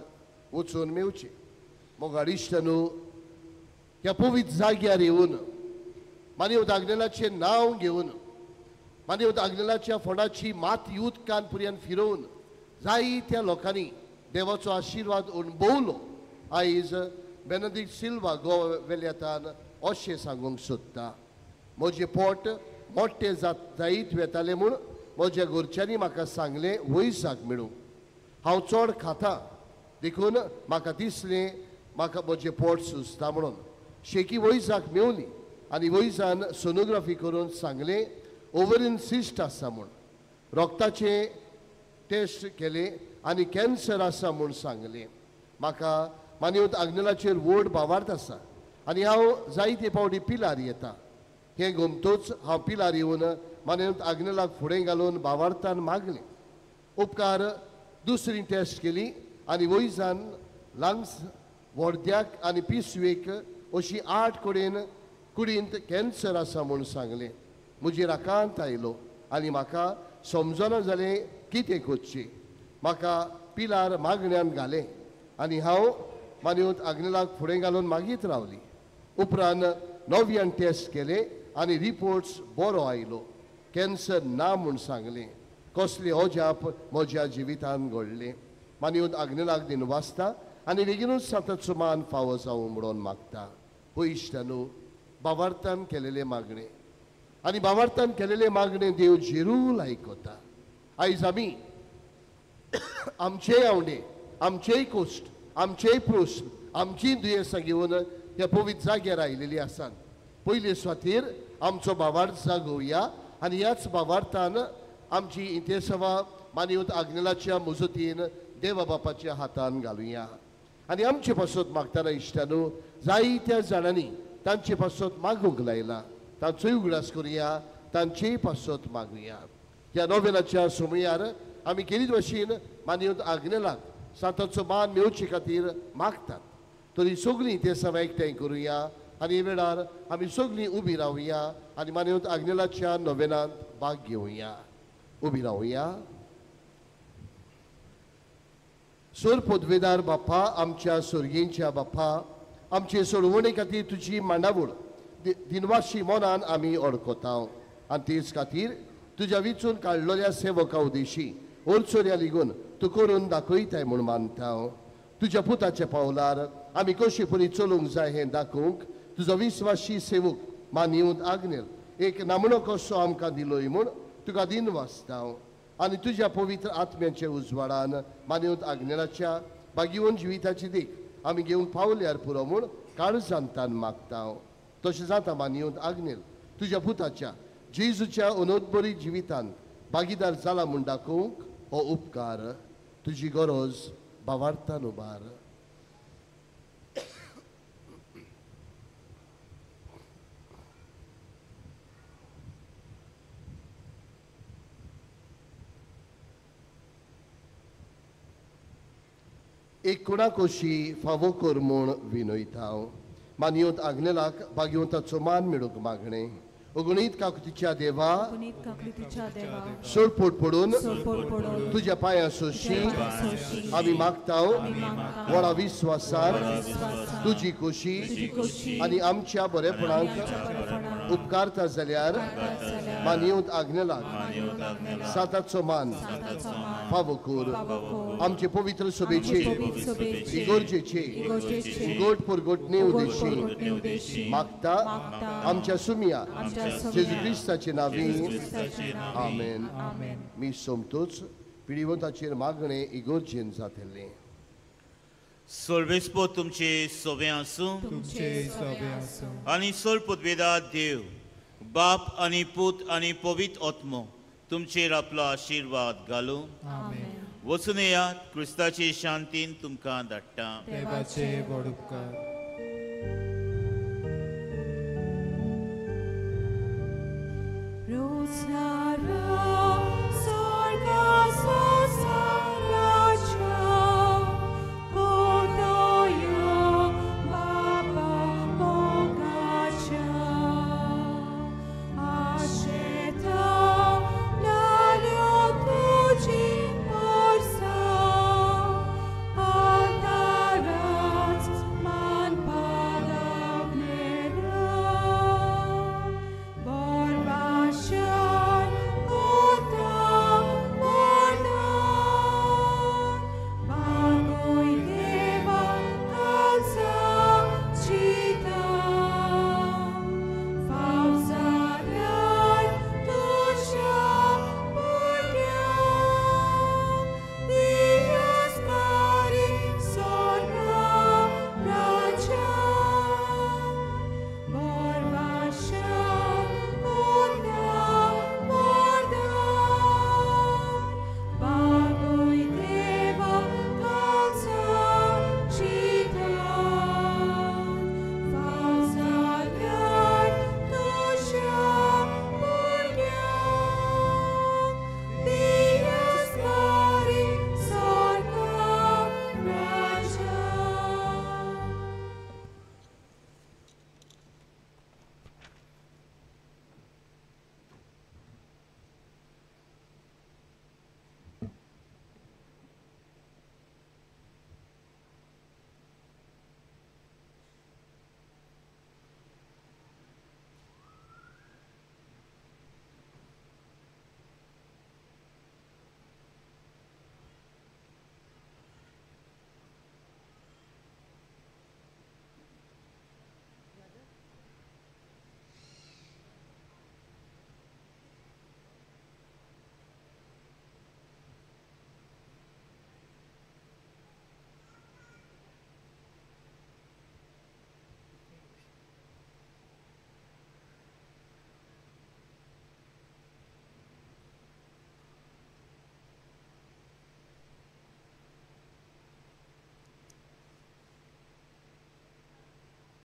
[SPEAKER 9] वचून मेवचें. मोगाळ इश्टांनो, ह्या पवित्र जाग्यार येवन मानव आग्नेलाचें नांव घेवन मानव आग्नेलाच्या फोंडाची माती उदकान पुरयान फिरोवन जायत्या लोकांनी देवाचो आशिर्वाद अणभवलो. आयज बेनदीक सिल्वा गोवा वेल्यातान अशें सांगूंक सोदता, म्हजें पोट मोठें जायत वेतालें म्हूण म्हज्या घरच्यांनी म्हाका सांगलें वयसाक मेळूंक. हांव चड खाता देखून म्हाका दिसलें म्हाका म्हजें पोट सुजता म्हणून. शेकी वयजाक मेवली आनी वयजान सोनोग्राफी करून सांगलें ओवरीन सिस्ट आसा म्हूण. रोगताचें टेस्ट केलें आनी कॅन्सर आसा म्हूण सांगलें. म्हाका मानवत आग्नेलाचेर व्हड भावार्थ आसा आनी हांव जायते फावटी पिलार येता. हें गोमतोच हांव पिलार येवन मानवत आग्नेलाक फुडें घालून भावार्थान मागलें. उपकार दुसरी टेस्ट केली आनी वयजान लंग्स वर्द्याक आनी पिसवेक अशी 8 कडेन कुडींत कॅन्सर आसा म्हूण सांगलें. म्हजेर आकांत आयलो आनी म्हाका समजना जालें कितें करचें. म्हाका पिलार मागण्यान घालें आनी हांव मानवत आग्नेलाक फुडें घालून मागीत रावली. उपरांत नव्यान टेस्ट केले आनी रिपोर्ट्स बरो आयलो. कॅन्सर ना म्हूण सांगलें. कसलें अजाप म्हज्या जिवितान घडलें. मानवत आग्नेलाक दिन वाचता आनी बेगीनूच साताचो मान फावो जावं म्हणून मागता. हो इश्टानू, बावार्थान केलेलें मागणें आनी बावार्थान केलेलें मागणें देव जेरूल आयकता. आयज आमी आमचेय आवडे, आमचेय कोश्ट, आमचेय प्रस्न, आमचीं दुयेंसां घेवन ह्या पवित्र जाग्यार आयिल्लीं आसात. पयले सुवातेर आमचो भावार्थ जागोवया आनी ह्याच भावार्थान आमची इंतेसवा मानवत आग्नेलाच्या मुजतीन देवा बापाच्या हातान घालुया. आनी आमचे पासत मागतना इश्टानू जायत्या जाणांनी तांचे पासत मागूंक लायला. तांचोय उगडास करुया, तांचेय पासत मागुया. ह्या नोवेनाच्या समयार आमी केलीच भशेन मानवत आग्नेलाक सांताचो मान मेळचे खातीर मागतात. तरी सगळीं ते सवाय एकठांय करुया आनी वेळार आमी सगळीं उबी रावया आनी मानवत आग्नेलाच्या नोवेनांत भाग घेवया. उबी रावया. सोर पदवेदार बाप्पा, आमच्या सोर्गींच्या बाप्पा, आमचे सोडवणे खातीर तुजी मांडावळ दिनवाशी मनान आमी अडकता आनी तेच खातीर तुज्या विचून काडलेल्या सेवका उदेशी ओरचोऱ्या लिगून तूं करून दाखयताय म्हूण मानता. तुज्या पुताच्या पावलार आमी कशे परी चलूंक जाय हें दाखोवंक तुजो विस्वाशी सेवक मानवत आग्नेल एक नामणो कसो आमकां दिलोय म्हूण तुका दिनवासता. आनी तुज्या पवित्र आत्म्याच्या उजवाडान मानवत आग्नेलाच्या भाग्यवन जिविताची देख आमी घेवंक पावल्यार पुरो म्हूण काळजांतान मागता. तशें जाता मानवत आग्नेल तुज्या पुताच्या जेजूच्या अनोदबरी जिवितांत भागीदार जाला म्हूण दाखोवंक हो उपकार तुजी गरज भावार्थान उबार. एक कोणाकोशी फावो कर म्हूण विनयता. मानवत आग्नेलाक भाग्यवंताचो मान मेळूंक मागणें. अगणीत काकुतीच्या देवा, सोडपोट पडून तुज्या पांयां सोशी आमी मागता. व्हडा विस्वासान तुजी खोशी आनी आमच्या बरेपणाक उपकारता जाल्यार मानवत आग्नेलाक साताचो मान फावो कर. आमचे पवित्र सभेचे इगोर्जेचे गोट परगोटणे उदेशी मागता आमच्या सुमिया जेजू क्रिस्ताचे नांवी आमेन. मी सोमतोच पिडिवंताचेर मागणें इगोर्जेन जातलें.
[SPEAKER 3] सर्वेस्पो तुमचे सोबे आसूं,
[SPEAKER 10] तुमचे सोबे आसूं.
[SPEAKER 3] आनी सोलपुतवेदा देव बाप आनी पूत आनी पवित्र आत्मो तुमचेर आपलो आशिर्वाद घालूं.
[SPEAKER 10] आमेन.
[SPEAKER 3] वचून येयात, क्रिस्ताची शांतीन तुमकां धाडटा.
[SPEAKER 10] देवाचे व्हड उपकार.